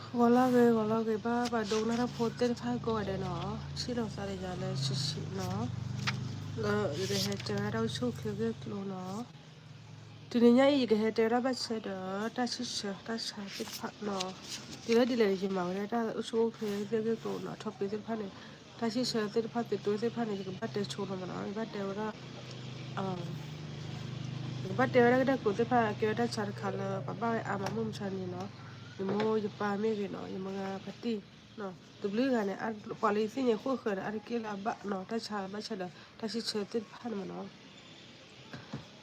ဂီၤလၢဂ့ၤ ဂီၤလၢဂ့ၤဘၣ် ပှၤဒိကနၣ်တၢ်ဖိသ့ၣ်တဖၣ်ကိးဂၤဒဲးနီၤ, ဆံးလီၤသးဒီးယၤလၢဆံးဆံးနီၤ, လၢယကဟဲတဲဝဲဒၣ်တၢ်အိၣ်ဆူၣ်အိၣ်ချ့ဂ့ၢ်ကျိၤနီၤ. တနံၤညါအံၤ ယကဟဲတဲဝဲဒၣ်ဘၣ်ဆၢဒီး တၢ်ဆံၣ်ဆၢတၢ်ဆါသ့ၣ်တဖၣ်နီၤ, ဒ်လဲၣ်ဒ်လဲၣ် ယမၤဝဲဒၣ်တၢ်အိၣ်ဆူၣ်အိၣ်ချ့သ့ၣ်ဂ့ၢ်ကျိၤနီၤ, ထီၣ်ပ့သ့ၣ်တဖၣ်န့ၣ်, တၢ်ဆံၣ်ဆၢသ့ၣ်တဖၣ် သုးတွဲသ့ၣ်တဖၣ်န့ၣ် ယကဘၣ်တဲဆိနီၤမးနီၤ, ယဘၣ်တဲဝဲဒၣ် ယကဘၣ်တဲဝဲဒၣ်ကဒါကျိၤသ့ၣ်တဖၣ် ကဲဝဲတၢ်ဆါတခါလၢ ပှၤဘၣ်ဝဲအါမးမုၢ်မဆါန့ၣ်နီၤ, ယမိၢ်ယပၢ်မ့ၢ်ဂ့ၤနီၤ, ယမါဖါတံၢ်, တဘျုးဂၤန့ၣ် ပှၤလၢယသ့ၣ်ညါဃိၣ်ဃၢၤန့ၣ် အါတက့ၢ်လၢအဘၣ်နီၤ, တၢ်ဆါဘၣ်ဆၢဒီး တၢ်ဆံၣ်ဆၢသ့ၣ်တဖၣ်န့ၣ်မးနီၤ.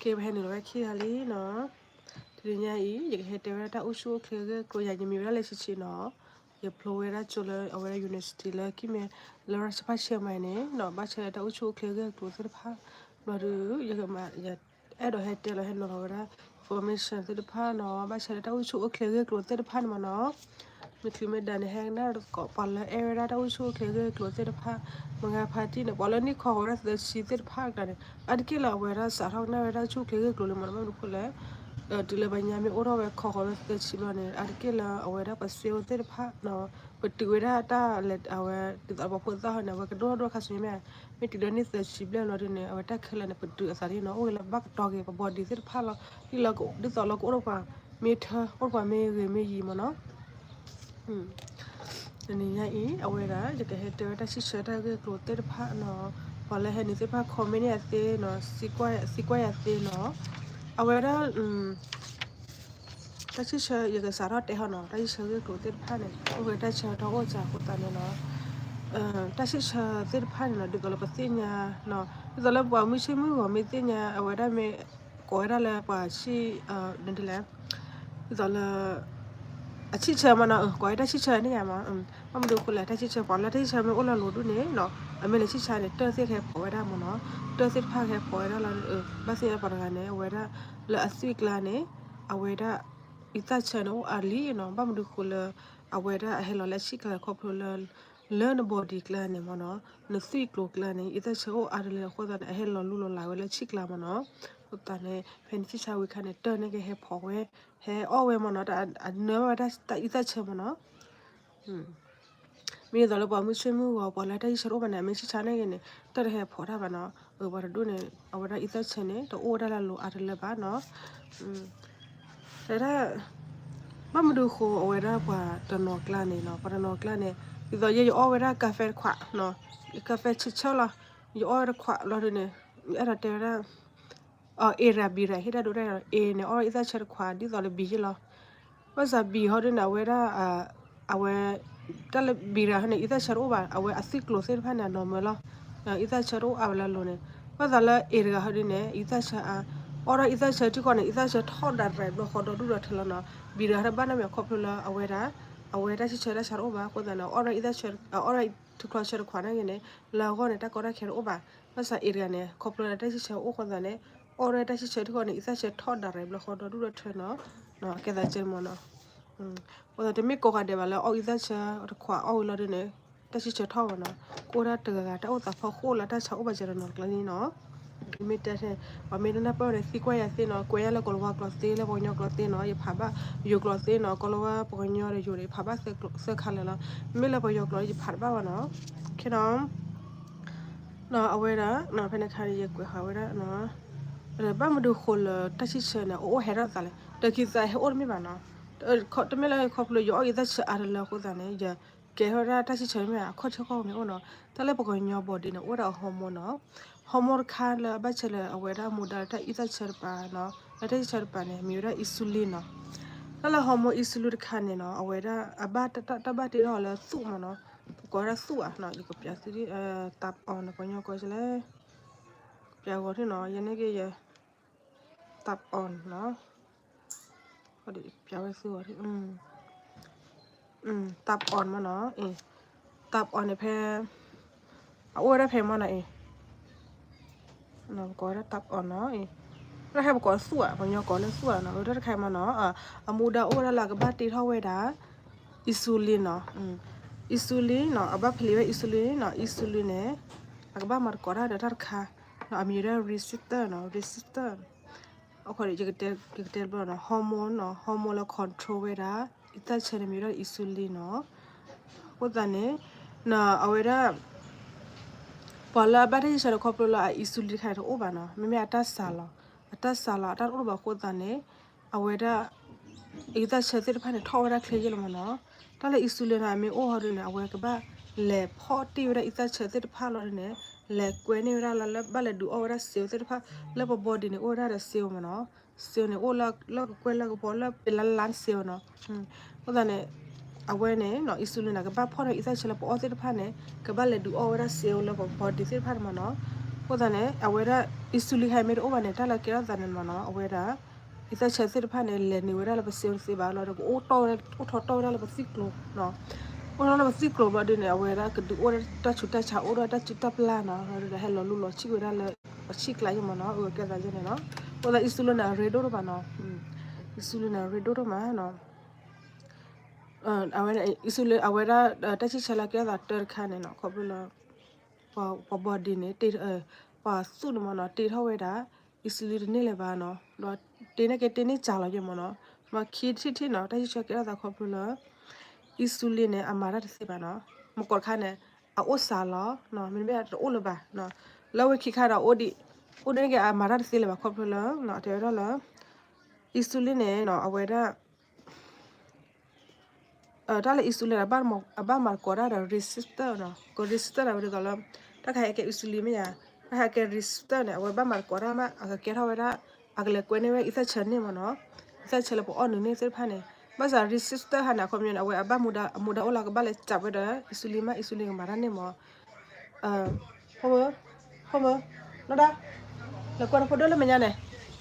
ကဲပဟဲနုာ်လီၤဝဲခံဂၤလံနီၤ, တနံၤညါအံၤ ယကဟဲတဲဝဲဒၣ်တၢ်အိၣ်ဆူၣ်အိၣ်ချ့ဂ့ၢ်ကျိၤ ယၤယမံၤဝဲဒၣ်လၢဆံးဆံးနီၤ, ယဖျိဝဲဒၣ်ကၠိလၢအဝဲဒၣ် university လၢခံမ့ၢ် လၢရၢ်စဖၣ်ဆဲးမၤန့ၣ်နီၤ, ဘၣ်ဆၢဒီးတၢ်အိၣ်ဆူၣ်အိၣ်ချ့ဂ့ၢ်ကျိၤသ့ၣ်တဖၣ်, ဘျီဒီး ယကမၤ ယအဲၣ်ဒိးဟဲတဲလီၤဟဲနီၤလီၤဝဲဒၣ် information သ့ၣ်တဖၣ်နီၤ, ဘၣ်ဆၢဒီးတၢ်အိၣ်ဆူၣ်အိၣ်ချ့ဂ့ၢ်ကျိၤသ့ၣ်တဖၣ်န့ၣ်မးနီၤ. မ့ၢ်ချုးမ့ၢ်ဒါန့ၣ် ဟဲကနၣ်တကိး ပှၤလၢအဲၣ်ဝဲဒၣ်တၢ်အိၣ်ဆူၣ်အိၣ်ချ့ဂ့ၢ်ကျိၤသ့ၣ်တဖၣ်, မါဖါတံၢ်န့ၣ် ပှၤလၢနံၣ်ခီဃီၤဝဲဒၣ်သၢဆံသ့ၣ်တဖၣ်အကျါန့ၣ် အါတက့ၢ်လၢအဝဲဒၣ်စးထီၣ်ကနၣ်ဝဲဒၣ်ဆူၣ်အိၣ်ချ့ဂ့ၢ်ကျိၤလံမးနီၤ, ဘၣ်မနုၤအဃိလဲၣ်, တုၤလၢပှၤညါမ့ၢ်အိၣ်ထီၣ်ဝဲခီဃီၤဝဲသၢဆံဘျီန့ၣ် အါတက့ၢ်လၢအဝဲဒၣ်ပှၤစ့အိၣ်သ့ၣ်တဖၣ်နီၤ, ပတုာ်ဝဲဒၣ်တၢ်လဲၤအဝဲ ဒ်သိးပှၤဖိသၣ်ဟီန့ၣ် အဝဲကဒိၣ်ထီၣ်ဒိၣ်ခါဆူညါမ့ၢ်, မ့ၢ်တုၤလၢနံၣ်သၢဆံဘျဲၣ်လီၤဒုန့ၣ် အဝဲတၢ်ခဲလၢာ်န့ၣ် ပတုာ်အသးဒ်နီၤ, အိၣ်ဂ့ၤလၢဘၣ်ကတီၤက့ၤ ပ body သ့ၣ်တဖၣ်လီၤ, ဒ်သိးလၢကအိၣ်ဒီးပှၤမ့ၢ်ထၢ အိၣ်ဒီးပှၤမ့ၢ်ဂ့ၤမ့ၢ်ယံၤမးနီၤ. တနံၤညါအံၤ အဝဲဒၣ် ယကဟဲတဲဝဲတၢ်ဆံၣ်ဆၢတၢ်ဂ့ၢ်ကျိၤသ့ၣ်တဖၣ်နီၤ, ပှၤလၢဟဲနုာ်သ့ၣ်တဖၣ် comment န့ၢ်ယၤသ့နီၤ, သံကွၢ်ယၤသ့နီၤ, အဝဲဒၣ် တၢ်ဆံၣ်ဆၢ ယကစးထီၣ်တဲဟီနီၤ, တၢ်ဆံၣ်ဆၢဂ့ၢ်ကျိၤသ့ၣ်တဖၣ်န့ၣ် အိၣ်ဝဲတၢ်ဆၢထီၣ်အိၣ်စှၤအဃိသတးန့ၣ်နီၤ, တၢ်ဆံၣ်ဆၢသ့ၣ်တဖၣ်န့ၣ်နီၤ ဒ်သိးလၢပသ့ၣ်ညါနီၤ, ဒ်သိးလၢပှၤမုၢ်ဆ့ၣ်မုၢ်ဂီၤမ့ၢ်သ့ၣ်ညါ အဝဲဒၣ်မ့ၢ် ကိးဝဲဒၣ်လၢပှၤဆံၣ် ဒ်လဲၣ် ဒ်သိးလၢ အဆံၣ်ဆၢမးနီၤ, ကိးဝဲတၢ်ဆံၣ်ဆၢန့ၣ်ယါမး, ဘၣ်မနုၤအဃိလဲၣ် တၢ်ဆံၣ်ဆၢ ပှၤလၢတၢ်ဆံၣ်ဆၢမ့ၢ်အိၣ်လၢအလိၤဒုန့ၣ်နီၤ, အမ့ၢ်လဲၤဆံၣ်ဆၢန့ၣ် တၢၢ်သ့ၣ်ကဟဲဖိးဝဲဒၣ်မးနီၤ, တၢၢ်သ့ၣ်တဖၣ်ကဟဲဖိးဝဲဒၣ်လီၤ, ဘၣ်သ့ၣ်ညါပှၤတဂၤန့ၣ် အဝဲဒၣ်လၢအသွံၣ်ကျါန့ၣ် အဝဲဒၣ် အံသၣ်ဆၢန့ၣ်အိၣ်အါလံနီၤ, ဘၣ်မနုၤအဃိလၢ အဝဲဒၣ်အဟဲလီၤလၢအဆံၣ်ကျါခီဖျိလၢ လၢန body ကျါန့ၣ်မးနီၤ, နသွံၣ်ကျိၤကျါန့ၣ် အံသၣ်ဆၢအိၣ်အါတလၢအဃိသတးန့ၣ် အဟဲလီၤလူလီၤလးဝဲလၢဆံၣ်ကျါမးနီၤ, အဃိသတးန့ၣ် ဖဲနဆံၣ်ဆၢဝံၤခါန့ၣ် တၢၢ်န့ၣ်ကဟဲဖိးဝဲ ဟဲအီၣ်ဝဲမးနီၤ, အနၢဘၣ်ဝဲဒၣ်တၢ်အံသၣ်ဆၢမးနီၤ. မ့ၢ်ဒ်သိးလၢပှၤမုၢ်ဆ့ၣ်မုၢ်ဂီၤ ပှၤလၢတၢ်ဆံၣ်ဆၢတအိၣ်ဘၣ်န့ၣ် အမ့ၢ်ဆံၣ်ဆၢန့ၣ်ဂ့ၤန့ၣ် တၢၢ်တဟဲဖိးတၢ်ဘၣ်နီၤ, ပှၤတဒူၣ်န့ၣ် အဝဲဒၣ်အံသၣ်ဆၢန့ၣ် တအိၣ်ဝဲဒၣ်လၢအလိၤအါတလၢဘၣ်နီၤ. တဲဒၣ် ဘၣ်မနုၤအဃိ အဝဲဒၣ်ပှၤတနီၤကျါန့ၣ်နီၤ, ပှၤတနီၤကျါန့ၣ် ဒ်သိးယဲယအီၣ်ဝဲဒၣ် ကါဖဲတခွးနီၤ, ကါဖဲဆံးဆၢလီၤ, ယအီၣ်ဝဲတခွးလီၤဒုန့ၣ် အဲၣ်ဒိးတဲဝဲဒၣ် A ဒီး B ဒီး ဟ့ၣ်တၢ်ဒိတၢ်ယၤ A န့ၣ် အီၣ်ဝဲအံသၣ်ဆၢတခွး ဒ်သိးလၢ B ယ့ၢ်လီၤ. ဘၣ်ဆၣ် B ဟီဒုန့ၣ် အဝဲဒၣ် အဝဲ တၢ်လၢ B တဂၤဟီန့ၣ် အံသၣ်ဆၢတအိၣ်ဘၣ်, အဝဲအသွံၣ်ကျိၤသ့ၣ်တဖၣ်န့ၣ် အ normal လီၤ. အံသၣ်ဆၢတအိၣ်အါဝဲလၢအလိၤန့ၣ်, ဘၣ်သးလၢ A တဂၤဟီဒုန့ၣ် အံသၣ်ဆၢအါ, အီၣ်ဒၣ်အံသၣ်ဆၢထံကီၢ်န့ၣ် အံသၣ်ဆၢထီၣ်ဒၣ်ရဲၣ်ဘျီဃီဒီဒူၣ်ဒီထၢလီၤနီၤ. B တဂၤတဘၣ်နီတမံၤခီဖျိလၢအဝဲဒၣ် အဝဲတၢ်ဆံၣ်ဆၢတၢ်ဆါတအိၣ်ဘၣ်အဃိသတးန့ၣ် အီၣ်ဒၣ်အံသၣ်ဆၢ အီၣ်ဒၣ်ထုးချီဆၢတခွးန့ၣ်ဂ့ၤန့ၣ် လၢအဂီၢ်န့ၣ် တၢ်ကီတၢ်ခဲတအိၣ်ဘၣ်. ဘၣ်ဆၣ် A တဂၤန့ၣ် ခီဖျိလၢတၢ်ဆံၣ်ဆၢအိၣ်ဃိသတးန့ၣ် အီၣ်ဒၣ်တၢ်ဆံၣ်ဆၢထံကီၢ်န့ၣ် အံသၣ်ဆၢထီၣ်ဒၣ်ရဲၣ်ဘျီဃီဒီဒူၣ်ဒီထၢနီၤ. ကဲသးကဲမးနီၤ. အဃိသတးတမ့ၢ်ကိးဂၤဒဲးဘၣ်လၢအီၣ်အံသၣ်ဆၢတခွးအီၣ်ဝံၤလီၤဒုန့ၣ် တၢ်ဆံၣ်ဆၢထီၣ်ဘၣ်နီၤ. ကအိၣ်ဒၣ်တဂၤဂၤတၢ်အိၣ်သးဖီခိၣ်လၢတၢ်ဆါအိၣ်ဘၣ်စၢၤတနီၤကျါန့ၣ်နီၤ. မ့ၢ်တဲထဲ ပှၤမ့ၢ်တနၢ်ပၢၢ်န့ၣ် သံကွၢ်ယၤသ့နီၤ, ကွဲးယၤလၢကိၤလၤဝါကျိာ်သ့ လၢပှၤကညီကျိာ်သ့နီၤ, ယဖးဘၣ်ယိၤကျိာ်သ့နီၤ, ကိၤလၤဝါပှၤကညီဒီးယိၤန့ၣ် ယဖးဘၣ်သၢခါလၢာ်လီၤ. မ့ၢ်လၢပှၤယိၤကျိာ် ယဖးတဘၣ်ဘၣ်နီၤ. ခဲနီၤ အဝဲဒၣ် ဖဲန့ၣ်ခါန့ၣ် ယကွဲးဃာ်ဝဲဒၣ် ဘၣ်မနုၤဃိလၢတၢ်ဆံၣ်ဆၢန့ၣ် အအိၣ်ဟဲထီၣ်သးလဲၣ်, တခံသးဟဲအိၣ်တမ့ၢ်ဘၣ်နီၤ. တမ့ၢ်လၢခီဖျိယအီၣ်အံသၣ်ဆၢအါတလၢအဃိသတးန့ၣ် ယကဲထီၣ်ဝဲဒၣ်တၢ်ဆံၣ်ဆၢတမ့ၢ်ဘၣ်, အခီၣ်ထံးခီၣ်မ့ၢ်အိၣ်နီၤ. တၢ်လၢပှၤကညီ body န့ၣ် အိၣ်ဝဲဒၣ် hormone နီၤ. hormone တခါလၢအဘၣ်ဆၢလၢအဝဲဒၣ်မူဒါလၢတၢ်အံသၣ်ဆၢတပၤနီၤ, လၢတၢ်အံသၣ်ဆၢတပၤန့ၣ် မ့ၢ်ဝဲဒၣ် insulin နီၤ. တၢ်လၢ hormone insulin တခါန့ၣ်နီၤ အဝဲဒၣ်အဘၣ်တၢ်ဘၣ်တ့ထီၣ်အီၤလၢသူၣ်မးနီၤ. ပကိးဝဲဒၣ်သူၣ်ဧါနီၤ, ယကပျးသု တၢ်အီၤန့ၣ် ပှၤကညီကိးလဲၣ်, ပျးဂီၤထံၣ်နီၤ, ယန့ၣ်က့ၤယ တၢ်အီၤနီၤ, ပျးဝဲသုဂီၤထံၣ် တၢ်အီၤမးနီၤ, တၢ်အီၤန့ၣ်ဖဲ အအိၣ်ဝဲဒၣ်ဖဲမးနီၤအံၤ, ပကိးဝဲဒၣ်တၢ်အီၤနီၤအံၤ, လၢဟဲပကိးသူၣ်ဧါ, ပှၤကညီကိးလၢသူၣ်ဧါနီၤ, တၢ်တခါမးနီၤ, အမူဒါအိၣ်ဝဲဒၣ်လၢအကဘၣ်တ့ထီၣ်ဝဲဒၣ် insulin နီၤ, insulin နီၤ, အဘၣ်ဖျဲးဝဲ insulin နီၤ, insulin န့ၣ် အကဘၣ်မၤသကိးတၢ်ဒီးတၢ်တခါနီၤ, အမံၤဝဲဒၣ် receptor နီၤ, receptor အဃိန့ၣ် ယကတဲတဘျီနီၤ, hormone နီၤ, hormone လၢ control ဝဲဒၣ် အံသၣ်ဆၢန့ၣ်မ့ၢ်ဝဲဒၣ် insulin နီၤ. အဃိသတးန့ၣ် အဝဲဒၣ် ပှၤလၢအဘၣ်တၢ်ဆံၣ်ဆၢတခီဖျိလၢအ insulin တခါန့ၣ်တအိၣ်ဘၣ်နီၤ, မ့မ့ၢ်အတၢ်စးလီၤ, အတၢ်စးလီၤအတၢ်တအိၣ်ဘၣ်အဃိသတးန့ၣ် အဝဲဒၣ် အံသၣ်ဆၢသ့ၣ်တဖၣ်န့ၣ် ထီၣ်ဝဲဒၣ်ချ့ယဲၢ်လီၤမ့ၢ်နီၤ. တၢ်လၢ insulin န့ၣ် အမ့ၢ်အိၣ်ဟီဒ်န့ၣ် အဝဲကဘၣ်လဲၤဖီၣ်တ့ၢ်ဝဲဒၣ်အံသၣ်ဆၢသ့ၣ်တဖၣ်လီၤဒ်န့ၣ် လဲၤကွဲန့ၢ်ဝဲဒၣ်လၢ လၢဘၣ်လဲၤဒုးအီၣ်ဝဲဒၣ် cell သ့ၣ်တဖၣ် လၢပ body န့ၣ် အိၣ်ဝဲဒၣ်ဒီး cell မ့ၢ်နီၤ. cell န့ၣ် အိၣ်လၢကကွဲၢ်လၢကပီၤလၢပလါလါ cell နီၤ. cell န့ၣ် အဝဲန့ၣ် insulin န့ၣ် ကဘၣ်ဖီၣ်ထီၣ်အံသၣ်ဆၢလၢပအီၣ်သ့ၣ်တဖၣ်န့ၣ် ကဘၣ်လဲၤဒုးအီၣ်ဝဲဒၣ် cell လၢပ body သ့ၣ်တဖၣ်န့ၣ်မ့ၢ်နီၤ. အဃိသတးန့ၣ် အဝဲဒၣ် insulin ခါမ့ၢ်တအိၣ်ဘၣ်န့ၣ် တၢ်လၢကဲထီၣ်သးန့ၣ်မ့ၢ်နီၤ အဝဲဒၣ် အံသၣ်ဆၢသ့ၣ်တဖၣ်န့ၣ် လဲၤနုာ်ဝဲဒၣ်လၢပ cell တသ့ဘၣ်လီၤဒီး ကအိၣ်ထီၣ်ဝဲဒၣ်လၢပသံၣ်ကျိၤ အိၣ်ထီၣ်လၢပသံၣ်ကျိၤဘျီဒ်န့ၣ် အဝဲဒၣ်ကဒုးအိၣ်ဝဲဒၣ်တၢ်ဆူးတၢ်ဆါ အိၣ်ဒီးတၢ်စုတၢ်ပျၢ်နီၤ ဒီးဟဲလီၤလူလီၤဆံၣ်ဝဲဒၣ်လၢ အဆံၣ်ကျါယဲၢ်မ့ၢ်နီၤ အကဲသးယဲၢ်န့ၣ်နီၤ. အဃိသတး insulin န့ၣ် အရ့ဒိၣ်ဒိၣ်မးနီၤ. insulin န့ၣ် အရ့ဒိၣ်ဒိၣ်မးနီၤ. အဝဲ insulin အဝဲဒၣ် တၢ်ဆံၣ်ဆၢလၢကဲထီၣ်သးတၢတခါန့ၣ်နီၤ ခီဖျိလၢ ပှၤ body န့ၣ် ပှၤသူၣ်န့ၣ်မ့ၢ်နီၤ တ့ထီၣ်ဝဲဒၣ် insulin တန့ၢ်လၢၤဘၣ်နီၤ ဒီးတ့န့ၢ်က့တ့န့ၢ်စှၤလီၤယဲၢ်မ့ၢ်နီၤ. မ့ၢ်ခံထံၣ်ထံၣ်နီၤ တၢ်ဆံၣ်ဆၢကဲထီၣ်သးခီဖျိလၢ insulin န့ၣ် အမၤတၢ်တသ့ဘၣ်နီၤ. မ့ၢ်ကီးတခါန့ၣ် အအိၣ်စှၤလီၤ မ့တမ့ၢ်တအိၣ်လၢၤဘၣ်. လၢဝဲခံခါဒီး အိၣ်ဒံး အိၣ်ဒံးန့ၢ်က့ အမၤတၢ်တသ့လၢၤဘၣ်ခီဖျိလၢ တဲဝဲဒၣ်လၢ insulin န့ၣ်နီၤ အဝဲဒၣ် တၢ်လၢ insulin န့ၣ် အဘၣ်မၤသကိးတၢ်ဒီး receptor နီၤ. က receptor န့ၣ် ဝဲဒ်သိးလၢ တၢ်ခါဟဲကဲ insulin မ့ၢ်ဧါ, တၢ်ခါဟဲကဲ receptor န့ၣ် အဝဲဘၣ်မၤသကိးတၢ်မး အကကဲထီၣ်ဝဲဒၣ် အကလဲၤကွဲန့ၢ်ဝဲ အံသၣ်ဆၢန့ၣ်မ့ၢ်နီၤ. အံသၣ်ဆၢလၢပအီၣ်နုာ်န့ၢ်သ့ၣ်တဖၣ်န့ၣ် ဘၣ်ဆၣ် receptor ဟါန့ၣ် အခီပညီန့ၣ် အဝဲအဘၣ်မူဒါ အမူဒါအိၣ်လၢကဘၣ်လဲၤစးဝဲဒီး insulin မး insulin ကမၤတၢ်န့ၣ်မ့ၢ် ဖိမုၣ်, ဖိမုၣ်, နီၢ်ဒါ, လဲၤကွဲနဖိဒိၣ်လၢမဲာ်ညါန့ၣ်,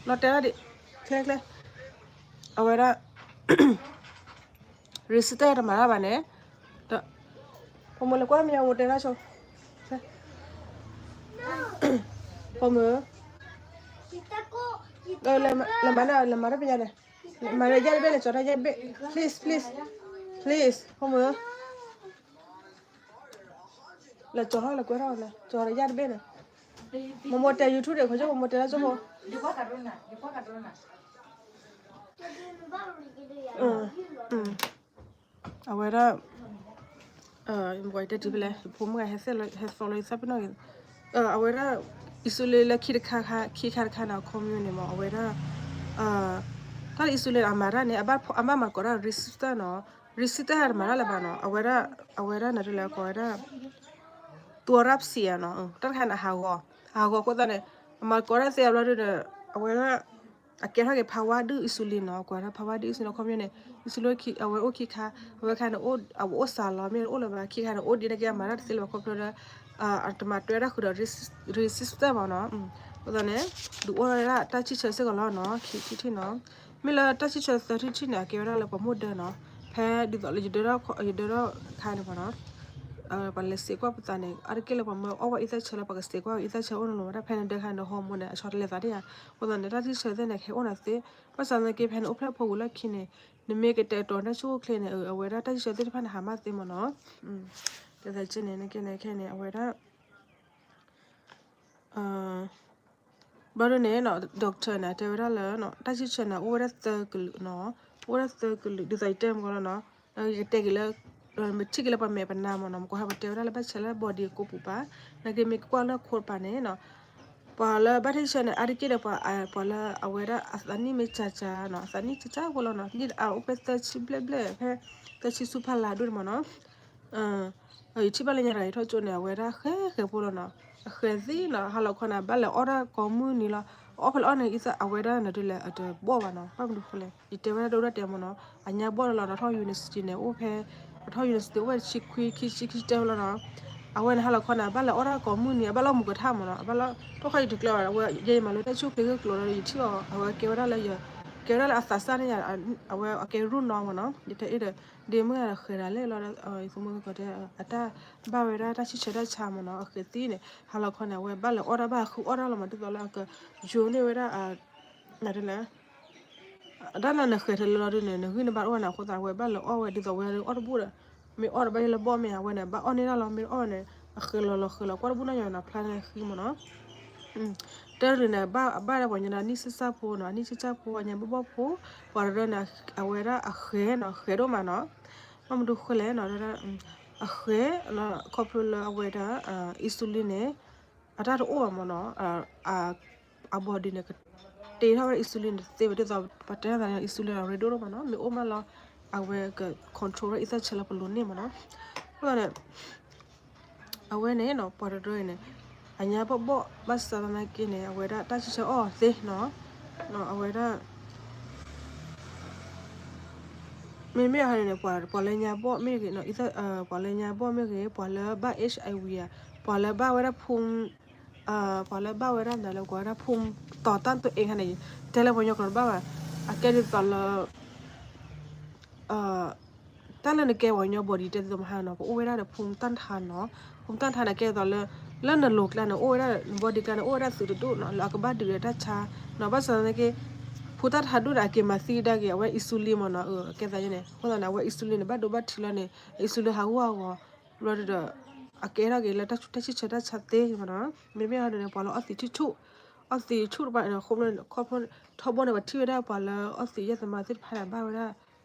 နီၢ်တဲဒၣ်ဒံး, ချ့ချ့, အဝဲဒၣ် receptor တမၤတၢ်ဘၣ်န့ၣ်, ဖိမုၣ်လဲၤကွဲမဲာ်ညါ မိၢ်တဲဒၣ်ဆိ, ဖိမုၣ်, လဲၤမၤန့ၣ် လဲၤမၤတၢ်မဲာ်ညါန့ၣ်, မၤတၢ်ယါတဘ့ၣ်န့ၣ် ကၠီၤတၢ်ယါတဘ့ၣ်, please please, please ဖိမုၣ် လဲၤကၠီၤထီၣ်လဲၤကွဲထီၣ်န့ၣ် ကၠီၤတၢ်ယါတဘ့ၣ်န့ၣ်, မိၢ်မိၢ်တဲ YouTube ဒီး ခီကၠိမိၢ်မိၢ်တဲလၢကၠိဖိ, အဝဲဒၣ် မကွၢ်တဲထံဖဲလဲၣ် ဖိမုၣ်ဂၤဟဲသီလီၤယသးပ့ၤနီၣ်ဂ့ၤ, အဝဲဒၣ် insulin လၢခံတခါ ခံခါတခါန့ၣ် အခီပညီန့ၣ်မ့ၢ် အဝဲဒၣ် တၢ်လၢ insulin အမၤတၢ်န့ၣ် အဘၣ်မၤသကိးတၢ် receptor နီၤ, receptor တမၤတၢ်လၢၤဘၣ်နီၤ, အဝဲဒၣ် အဝဲဒၣ်နဒုးလဲၤကိးဝဲဒၣ် သူအရၣ်ပစံးဧါနီၤ, တၢ်တခါန့ၣ် အဟးဂီၤ, အဟးဂီၤအဃိသတးန့ၣ် အမၤသကိးတၢ်သ့အဘျီဒုးဒီး အဝဲဒၣ် အကဲထီၣ်က့ၤ power ဒုး insulin နီၤ, ကွၢ်ဒၣ် power ဒုး insulin အခီပညီန့ၣ် insulin အဝဲအိၣ်ခံခါ, အဝဲခါန့ၣ် အအိၣ်စှၤလီၤ မ့ၢ်အိၣ်လၢၤဘၣ် ခံခါန့ၣ် အိၣ်ဒံးန့ၢ်က့ အမၤတၢ်တသ့လၢၤဘၣ် ခီဖျိလၢ အတမၤတွဲဒၣ်ဃုာ်ဒီး receptor မ့ၢ်နီၤ, အဃိသတးန့ၣ် ဒုးအိၣ်ဝဲဒၣ်တၢ်ဆံၣ်ဆၢစ့ၢ်ကီးလီၤနီၤ, ခံထံၣ်ထံၣ်နီၤ, မ့ၢ်လၢတၢ်ဆံၣ်ဆၢသၢထံၣ်ထံၣ်န့ၣ် အကဲဝဲဒၣ်လၢပှၤမိၢ်ဒၢနီၤ, ဖဲဒ်သိးလၢယဒၢထီၣ် ယဒၢထီၣ်ခါန့ၣ်မ့ၢ်နီၤ ပှၤလဲၤစံးကွၢ်ပသးန့ၣ် အါတက့ၢ်လၢပှၤမၢအီၣ်ဝဲအံသၣ်ဆၢလၢပှၤကစံးကွၢ်အံသၣ်ဆၢအိၣ်နလီၤဝဲဒၣ် ဖဲနဒၢခါန့ၣ် hormone န့ၣ် အဆီတလဲသးဒ်ယါ, အဃိသတးန့ၣ် တၢ်ဆံၣ်ဆၢသ့ၣ်န့ၣ် ကဟဲအိၣ်နၤသ့, ဘၣ်ဆၣ်သနာ်က့ ဖဲနအိၣ်ဖျဲၣ်ဖိဝံၤလီၢ်ခံန့ၣ် နမ့ၢ်ကတဲာ်ကတီၤတၢ်ဆူၣ်အိၣ်ချ့န့ၣ် အဝဲဒၣ်တၢ်ဆံၣ်ဆၢသ့ၣ်တဖၣ်န့ၣ် ဟးမၢ်သ့မ့ၢ်နီၤ, ကဲသးက့န့ၣ် နကဲန့ၣ်ခဲန့ၣ် အဝဲဒၣ် ဘျီဒ်န့ၣ် doctor န့ၣ် တဲဝဲဒၣ်လၢ တၢ်ဆံၣ်ဆၢန့ၣ် အိၣ်ဝဲဒၣ်သၢကလုာ်နီၤ, အိၣ်ဝဲဒၣ်သၢကလုာ် ဒ်သိးယတဲမ့ၢ်လီၤနီၤ, ယကတဲက့ၤလၢ ပထံၣ်က့ၤလၢပှၤမဲာ်ပနါမ့ၢ်နီၤ, မ့ၢ်ကွၢ်ဟဲပတဲဝဲဒၣ်လၢဘၣ်ဆဲးလၢ body အကိာ်ပူၤဘၣ်, နက့မ့ၢ်ကကွၢ်လၢခိတပၤန့ၣ်နီၤ, ပှၤလၢဘၣ်တၢ်ဆံၣ်ဆၢန့ၣ် အါတက့ၢ်ဒီး ပှၤလၢအဝဲဒၣ်အသးနံၣ်မ့ၢ်ကၠၢကၠၢနီၤ, အသးနံၣ်ကၠၢကၠၢဖိလီၤနီၤ, နံၣ်အအိၣ်ဖဲသၢဆံဘျဲၣ်ဘျဲၣ် ဖဲသၢဆံဆူဖးလါဒိၣ်န့ၣ်မ့ၢ်နီၤ ယထံၣ်ဘၣ်လၢညါတဂၤအံၤထီၣ်ကၠိန့ၣ် အဝဲဒၣ်ဃဲဃဲဖိလီၤနီၤ, အဃဲသ့နီၤ, ဟါလီၤခီန့ၣ် ဘၣ်လဲၤအီၣ်တၢ်ကိးမုၢ်နံၤလီၤ, အီၣ်ဖဲလဲၣ်အီၣ်န့ၣ် အဝဲဒၣ်နဒုးလဲၤအတဘီၣ်ဘၣ်နီၤ, ဘၣ်မနုၤဃိလဲၣ် ယတဲဝဲဒၣ်ဒိၣ်ဒၣ်တဲမ့ၢ်နီၤ, အညါဘီၣ်လီၤနီၤ, ထီၣ် university န့ၣ် အိၣ်ဖဲ အထီၣ် university အိၣ်ဝဲတဆံခွံ ခံဆံ ခံဆံတၢလီၤနီၤ, အဝဲန့ၣ်ဟါလီၤခီန့ၣ် အဘၣ်လဲၤအီၣ်တၢ်ကိးမုၢ်နံၤ အဘၣ်လီၢ်မုၢ်ကထါမ့ၢ်နီၤ, အဘၣ်လီၢ် ထိၣ်ခီယတကျဲဘၣ်, အဝဲယဲယမၤလိတၢ်ဆူၣ်ချ့ဂ့ၢ်ကျိၤဒီး ယထံၣ်အီၤ အဝဲကဲဝဲဒၣ်လၢ ကဲဝဲဒၣ်လၢအသးစၢ်န့ၣ်ယါ, အဝဲအကဲရူၢ်နီၤမ့ၢ်နီၤ, ယတဲအ့ၣ်ဒီး ဒ့မုၣ်ဂၤဒီးဃဲၤဒၣ်လဲာ်လီၤဒီး ယသမူသကိးတဲ အတၢ်ဘၣ်ဝဲဒၣ်တၢ်ဆံၣ်ဆၢတၢ်ဆါမ့ၢ်နီၤ, အဃဲသ့န့ၣ် ဟါလီၤခီန့ၣ် အဝဲဘၣ်လဲၤအီၣ်တၢ်ဘၣ်ဃုအီၣ်တၢ်လီၤမ့ၢ် ဒ်သိးလၢအကယိၤန့ၢ်ဝဲဒၣ် နဒ်လဲၣ် အတၢ်လၢနဃဲၤထဲလၢလီၤဒုးန့ၣ် နဂံၢ်နဘါတအိၣ်န့ၣ်အဃိသတး အဝဲဘၣ်လဲၤအီၣ်ဝဲ ဒ်သိးဝဲအီၣ်တဘူၣ်ဒီး မ့ၢ်အီၣ်ဒီးဘၣ်ယဲလၢဘီၣ်မ့ၢ်ဧါ အဝဲန့ၣ် ဘၣ်အီၣ်န့ၢ်တၢ်လီၤ မ့ၢ်အီၣ်န့ၣ် အဃဲၤလီၤလီၤဃဲၤလီၤ ကွၢ်တဘူၣ်နီၢ်ယီၤနီၤ ဖျါန့ၣ်ဃံမ့ၢ်နီၤ တၢ်တကလုာ်န့ၣ် ဘၣ်ဘၣ်ဒၣ်ပှၤညီဒီး အနံၣ်ဆံဆၢဖိနီၤ, အနံၣ်ဆံဆၢဖိ အညါဘီၣ်ဘီၣ်ဖိ, ပှၤတရၢန့ၣ် အဝဲဒၣ်အဃဲနီၤ, ဃဲဒိၣ်မးနီၤ, ဘၣ်မနုၤဃိလဲၣ်နီၤ, အဃဲ ခီဖျိလၢအဝဲဒၣ် insulin န့ၣ် အတၢ်တအိၣ်ဘၣ်မးနီၤ, အ body န့ၣ် တ့ထီၣ်ဝဲဒၣ် insulin တသ့ဘၣ်, ဒ်သိးပတဲသးန့ၣ် insulin အရ့ဒိၣ်ဒိၣ်မးနီၤ, မ့ၢ်အိၣ်မးလီၤ အဝဲက control ဝဲဒၣ်အံသၣ်ဆၢလၢပလိၤန့ၣ်မးနီၤ, အဃိသတးန့ၣ် အဝဲန့ၣ်နီၤ ပှၤတရၢအံၤန့ၣ် အညါဘီၣ်ဘီၣ် ဘၣ်ဆၣ်သနာ်က့န့ၣ် အဝဲဒၣ်တၢ်ဆံးဆၢအီၣ်သ့နီၤ, အဝဲဒၣ် မ့မ့ၢ်ဟန့ၣ် ပှၤလၢညါဘီၣ်မ့ၢ်ဂ့ၤ, ပှၤလၢညါဘီၣ်မ့ၢ်ဂ့ၤ, ပှၤလၢဘၣ် HIV ဧါ, ပှၤလၢဘၣ်ဝဲဒၣ်ဖူ ပှၤလၢဘၣ်ဝဲဒၣ်မနုၤလဲၣ်, ပှၤဝဲဒၣ်ဖူ တီၤတၢ်သိအ့ခါန့ၣ်, တဲလၢပှၤကညီကျိာ်တဘၣ်ဘၣ်, အကဲဒ်သိးလၢ တၢ်လၢနကဲပှၤကညီ body တဲဒ်သိးမဟါနီၤ, ပအိၣ်ဝဲဒၣ်ဒီးဖူတၢ်ထါနီၤ, ဖူတၢ်ထါန့ၣ် ကဲဒ်သိးလၢ လၢနလိၤကျါန့ၣ် အိၣ်ဝဲဒၣ် body ကျါန့ၣ် အိၣ်ဝဲဒၣ်သုးတဒူၣ်နီၤ, လၢအကဘၣ်ဒုးဒီးတၢ်ဆါနီၤ, ဘၣ်ဆၣ်သနာ်က့ ဖူတၢ်ထါဒူၣ်န့ၣ် အက့ၤမၤသံဒၣ်က့ၤ အဝဲ insulin မးနီၤ, အကဲသးန့ၣ်, အဃိသတးန့ၣ် အဝဲ insulin န့ၣ် ဘၣ်ဒိဘၣ်ထံးလီၤန့ၣ် insulin ဟးဂီၤဟးဂီၤ, ဘျီဒီး အကဲထီၣ်က့ၤလၢတၢ်ဆံးဆၢတၢ်ဆါသ့မးနီၤ, မ့မ့ၢ်ဟန့ၣ် ပှၤလၢအီၣ်သံးဆူၣ်ဆူၣ်, အီၣ်သံးဆူၣ်တဖၣ်န့ၣ် ခီဖျိ ထီဘိန့ၣ် ပှၤထံၣ်ဝဲဒၣ်ပှၤလၢအီၣ်သံးယဲၢ်သမါသ့ၣ်တဖၣ်န့ၣ် ဘၣ်ဝဲဒၣ်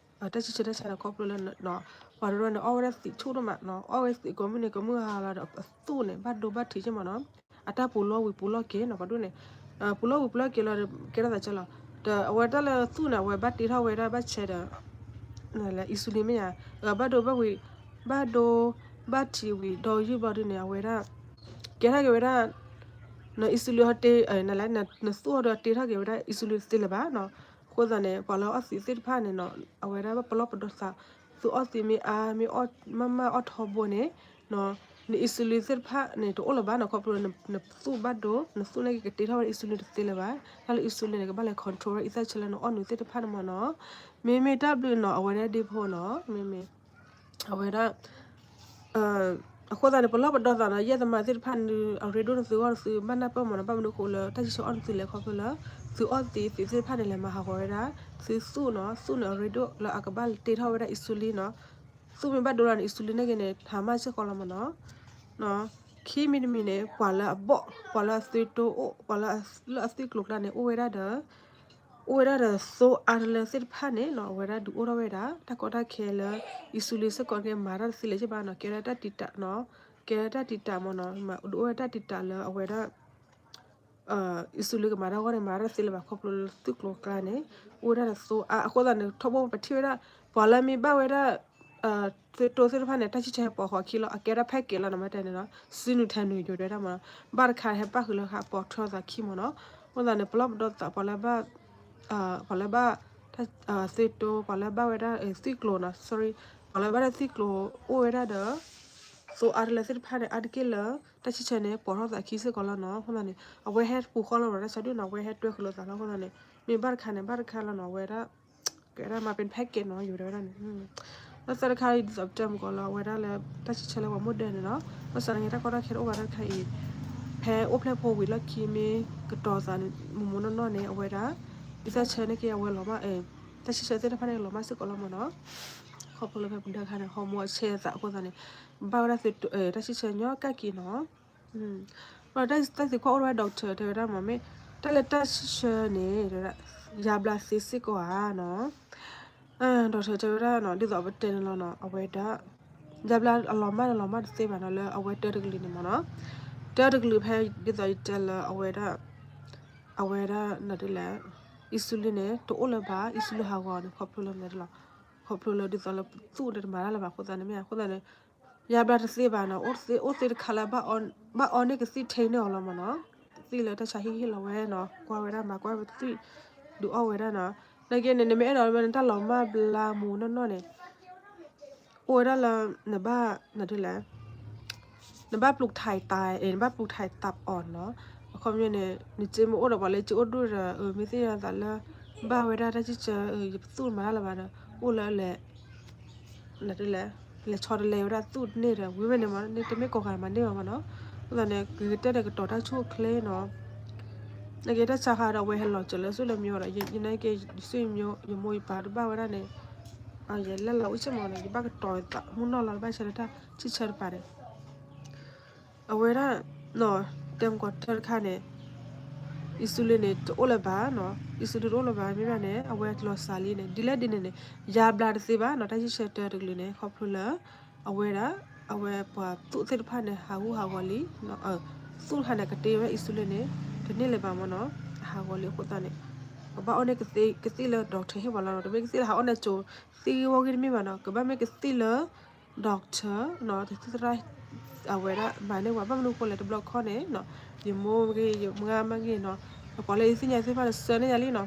တၢ်ဆံးဆၢတၢ်ဆါန့ၣ် ခီဖျိလၢ ပှၤတရၢန့ၣ် အီၣ်ဝဲဒၣ်သံးဆူၣ်ဒိၣ်မးနီၤ, အီၣ်ဝဲသံးကိးမုၢ်နံၤကိးမုၢ်ဟါလီၤဒီး အသူၣ်န့ၣ် ဘၣ်ဒိဘၣ်ထံးက့မးနီၤ, အတၢ်ပူၤလီၢ်ဝံၤပူၤလီၢ်က့ၤနီၤ, ပှၤဒိၣ်န့ၣ် ပူၤလီၢ်ဝံၤပူၤလီၢ်က့ၤလီၤဒီး ကဲထီၣ်သးကၢလီၤ, ဒီးအဝဲတၢ်လၢသူၣ်န့ၣ် အဝဲဘၣ်တ့ထီၣ်ဝဲဒၣ်ဘၣ်ဆဲးဒီး insulin မ့ၢ်ဧါ, ဘၣ်ဒိဘၣ်ဝံၤ ဘၣ်ဒိဘၣ်ထံးဝံၤဒီးယုၢ်ဘျီဒုန့ၣ် အဝဲဒၣ် ကဲထီၣ်က့ၤဝဲဒၣ် န insulin ဟီတ့ န နသူၣ်ဟီဒီးတ့ထီၣ်က့ၤဝဲဒၣ် insulin တသ့လၢၤဘၣ်နီၤ, အဃိသတးန့ၣ် ပှၤလၢအီၣ်သံးသ့ၣ်တဖၣ်န့ၣ်နီၤ အဝဲဒၣ်ဘၣ်ပလီၢ်ပဒီသး သုအီၣ်သံးမ့ၢ်အါ မ့ၢ်အီၣ်မးမးအီၣ်ထီဘိန့ၣ် န insulin သ့ၣ်တဖၣ်န့ၣ် တအိၣ်လၢၤဘၣ်နီၤ, ခီဖျိနသူၣ်ဘၣ်ဒိ နသူၣ်န့ၣ်က့ၤကတ့ထီၣ်ဝဲဒၣ် insulin တသ့လၢၤဘၣ်, တၢ်လၢ insulin န့ၣ် ကဘၣ်လဲၤ control ဝဲဒၣ်အံသၣ်ဆၢလၢနအီၣ်နုာ်သ့ၣ်တဖၣ်န့ၣ်မးနီၤ, မ့မ့ၢ်တၢ်ဘျုးနီၤ အဝဲဒၣ်ဒ့ဖိနီၤ မ့မ့ၢ် အဝဲဒၣ် အဃိသတးန့ၣ် ပလီၢ်ပဒီသးနီၤ ယဲၢ်သမါသ့ၣ်တဖၣ်န့ၣ် အရ့ဒိၣ်နသုဂီၢ်နသုဘၣ်နၢ်ပၢၢ်မးနီၤ, ဘၣ်မနုၤဃိလၢ တၢ်ဆံးဆၢအီၣ်နသုလဲၣ်ခီဖျိလၢ သုအီၣ်သံးသံးသ့ၣ်တဖၣ်န့ၣ် လဲၤမၤဟးဂီၤဝဲဒၣ် သုသူၣ်နီၤ, သူၣ်န့ၣ်အရ့ဒိၣ်လၢအကဘၣ်တ့ထီၣ်ဝဲဒၣ် insulin နီၤ, သူၣ်မ့ၢ်ဘၣ်ဒိလီၤန့ၣ် insulin န့ၣ်က့ၤန့ၣ် ဟါမၢ်စ့ၢ်ကီးလီၤမးနီၤ, ခံမံၤတမံၤန့ၣ် ပှၤလၢအဘီၣ် ပှၤလၢအသုးတိအိၣ် ပှၤလၢအသံၣ်ကျိၤကျါန့ၣ် အိၣ်ဝဲဒၣ်ဒီး အိၣ်ဝဲဒၣ်ဒီးသိအါတလၢသ့ၣ်တဖၣ်န့ၣ်နီၤ အဝဲဒၣ်ဒုးအိၣ်ထီၣ်ဝဲဒၣ် တၢ်ကီတၢ်ခဲလၢ insulin စ့ၢ်ကီးန့ၣ် မၤတၢ်တသ့လၢၤဘၣ်နီၤ, ကဲဒၣ်တၢ်တံာ်တာ်နီၤ, ကဲဒၣ်တၢ်တံာ်တာ်မးနီၤ, ဒုးအိၣ်ဝဲဒၣ်တၢ်တံာ်တာ်လၢအဝဲဒၣ် insulin ကမၤတၢ်အဂီၢ်န့ၣ် မၤတၢ်တသ့လၢၤဘၣ် ခီဖျိလၢသံၣ်ကျိၤကျါန့ၣ် အိၣ်ဝဲဒၣ်ဒီးသိအါအဃိသတးန့ၣ် ထီဘိပထံၣ်ဝဲဒၣ် ပှၤလၢမ့ၢ်ဘၣ်ဝဲဒၣ် သုးတိသ့ၣ်တဖၣ်န့ၣ် တၢ်ဆံးဆၢဟဲပိာ်ဃီခံလီၤ အကဲဒၣ် package လီၤနီၤ မ့ၢ်တဲန့ၣ်နီၤ စုနုာ်ထဲနုာ်ယိာ်တဲဝဲဒၣ်မးနီၤ ဘၣ်တခါဟဲပၣ်ဃုာ်လၢဃးပိာ်ထွဲသးခံမးနီၤ, အဃိသတးန့ၣ် ပလီၢ်ပဒီသး ပှၤလၢဘၣ် ပှၤလၢဘၣ် သုးတိ ပှၤလၢဘၣ်ဝဲဒၣ်သံၣ်ကျိၤနီၤ sorry ပှၤလၢဘၣ်ဒၣ်သံၣ်ကျိၤအိၣ်ဝဲဒၣ်ဒီး သိအါတလၢသ့ၣ်တဖၣ်န့ၣ် အါတက့ၢ်လၢ တၢ်ဆံးဆၢန့ၣ် ပိာ်ထီၣ်သးခံစ့ၢ်ကီးလီၤနီၤ အဃိသတးန့ၣ် အဝဲဟဲပူၤဃီလီၤနီၤ တၢ်ဆါဒုၣ်နီၤ အဝဲဟဲတွဲဃုာ်လိာ်သးလီၤ အဃိသတးန့ၣ် မ့ၢ်ဘၣ်တခါန့ၣ် ဘၣ်တခါလီၤနီၤ အဝဲဒၣ် ကဲဒၣ်မၤပ့ၤ package နီၤ ယိာ်တဲဝဲဒၣ်န့ၣ် လၢသၢတခါအံၤ ဒ်သိးပတဲမုၢ်ကီးလၢအဝဲဒၣ်လၢ တၢ်ဆံးဆၢလၢပှၤမိၢ်ဒဲးန့ၣ်နီၤ ဘၣ်ဆၣ်သနာ်က့တၢ်ကီတၢ်ခဲတအိၣ်ဘၣ်တၢ်တခါအံၤ ဖဲအိၣ်ဖျဲၣ်ဖိဝံၤလီၢ်ခံမ့ၢ်ကတီၤသးန့ၣ် မိၢ်မိၢ်နီၢ်နီၢ်န့ၣ် အဝဲဒၣ် ဒ်တၢ်ဆံးဆၢန့ၣ်က့ၤအဝဲလီၤမၢ် တၢ်ဆံးဆၢသ့ၣ်တဖၣ်န့ၣ်လီၤမၢ်စ့ၢ်ကီးလီၤမးနီၤ ခီဖျိလၢဖဲပဒၢခါန့ၣ် ဟီမူအဆဲသးအဃိသတးန့ၣ် ဘၣ်ဝဲဒၣ်သုး တၢ်ဆံးဆၢညီကၣ်က့ၤနီၤ ဘၣ်တၢ်သံကွၢ်အိၣ်ဝဲ doctor တဲဝဲဒၣ်မ့ၢ် တၢ်လၢတၢ်ဆံးဆၢန့ၣ် ယါဘျါသ့စ့ၢ်ကီးဧါနီၤ doctor တဲဝဲဒၣ်နီၤ ဒ်သိးပတဲန့ၣ်လီၤနီၤ အဝဲဒၣ် ယါဘျါအလီၤမၢ်န့ၣ်လီၤမၢ်တသ့ဘၣ်နီၤ လၢအဝဲတၢတကလုာ်န့ၣ်မးနီၤ တၢတကလုာ်ဖဲဒ်သိးယတဲလၢအဝဲဒၣ် အဝဲဒၣ်နဒ်လဲၣ် insulin န့ၣ် တအိၣ်လၢၤဘၣ် insulin ဟးဂီၤန့ၣ် ခီဖျိလၢမနုၤလဲၣ် ခီဖျိလၢဒ်သိးလၢသူၣ်န့ၣ်တမၤတၢ်လၢၤဘၣ်အဃိသတးန့ၣ်မ့ၢ်အဃိသတးန့ၣ် ယါဘျါတသ့ဘၣ်နီၤ အိၣ်သ့အိၣ်သ့တခါလၢ ဘၣ်အီန့ၢ်ကသံၣ်ထဲန့ၢ်အီၤလီၤမးနီၤ သံၣ်လၢတၢ်ဆါဟ့ၣ်ဟ့ၣ်လီၤဝဲနီၤ ကွၢ်ဝဲဒၣ်မၤကွၢ်ဝဲသံၣ် ဒုးအီၣ်ဝဲဒၣ်နီၤ နာ်က့န့ၣ် နမ့ၢ်အဲၣ်ဒိးလၢနတၢ်လီၤမၢ်ဘျါမူနီၢ်နီၢ်န့ၣ် အိၣ်ဝဲဒၣ်လၢ နဘၣ် နဒ်လဲၣ် နဘၣ်ပျူၤထံးတၢ် နဘၣ်ပျူၤထံးတၢ်အီၤနီၤ အခီပညီန့ၣ် နစ့မ့ၢ်အိၣ်ဒီးပှၤလၢစ့အိၣ်ဒိၣ်ဒီး မ့ၢ်သ့ၣ်ညါသးလၢ ဘၣ်ဝဲဒၣ်တၢ်ဆံးဆၢ ယပသူၣ်မၤတၢ်လၢၤဘၣ်ဒီး အိၣ်လၢလဲၣ် နဒ်လဲၣ် လဲၤဆီတလဲဝဲဒၣ်သူၣ်တန့ၢ်ဒီး ဝံၤဝဲန့ၣ်မး န့ၣ်တမ့ၢ်ကိးဂၤမၤန့ၢ်ဘၣ်မးနီၤ အဃိသတးန့ၣ် ကကတဲဒီးကတီၤတၢ်ဆူၣ်အိၣ်ချ့နီၤ နာ်က့တၢ်ဆါဟးဒီးအဝဲဟဲလီၤစၢၤလၢစိၣ်လၢမျိုးဒီး ယနာ်က့ယစိၣ်ယမျိုး ယမိၢ်ယပၢ်တဘၣ်ဝဲဒၣ်န့ၣ် ယလဲၤလီၤအိၣ်ဆ့ၣ်မးန့ၣ် ယဘၣ်ကတီၤသးမုၢ်နီၢ်လီၤ တဘၣ်ဆၢလၢတၢ်ဆံးဆၢတပၤန့ၣ် အဝဲဒၣ် တဲမကီးတၢ်တခါန့ၣ် insulin န့ၣ် တအိၣ်လၢၤဘၣ်နီၤ, insulin တအိၣ်လၢၤဘၣ် မ့ၢ်ဘၣ်န့ၣ် အဝဲလီၤစှၤလံန့ၣ် ဒ်လဲၣ်ဒ်န့ၣ်န့ၣ် ယါဘျါတသ့ဘၣ်နီၤ, တၢ်ဆံဆဲတၢတကလုာ်န့ၣ် ခီဖျိလၢ အဝဲဒၣ် အဝဲပှၤသူၣ်သ့ၣ်တဖၣ်န့ၣ် ဟးဂူာ်ဟးဂီၤလံ, သူၣ်တခါန့ၣ် ကတ့ဝဲ insulin န့ၣ် တန့ၢ်လၢၤဘၣ်မ့ၢ်နီၤ, အဟးဂီၤလံအဃိသတးန့ၣ် ပဘၣ်အီၣ်န့ၢ်ကသ့ၣ်လၢ doctor ဟ့ၣ်ပှၤလီၤနီၤ, တမ့ၢ်ကသ့ၣ်လၢဟးအီၣ်န့ၢ်ကၠိ သ့ၣ်ဂ့ၢ်ဝီဂ့ၢ်တမ့ၢ်ဘၣ်နီၤ, ကဘၣ်မ့ၢ်ကသ့ၣ်လၢ doctor နီၤ, တသ့ၣ်သရၣ် အဝဲဒၣ်မၤန့ၢ်ပှၤ ဘၣ်မနုၤအဃိလဲၣ် တဘျီခီန့ၣ် ယမိၢ်မ့ၢ်ဂ့ၤ ယမါမ့ၢ်ဂ့ၤနီၤ, ပှၤလၢယသ့ၣ်ညါသ့ၣ်တဖၣ်န့ၣ် ဆှၢန့ၢ်ယၤလံနီၤ,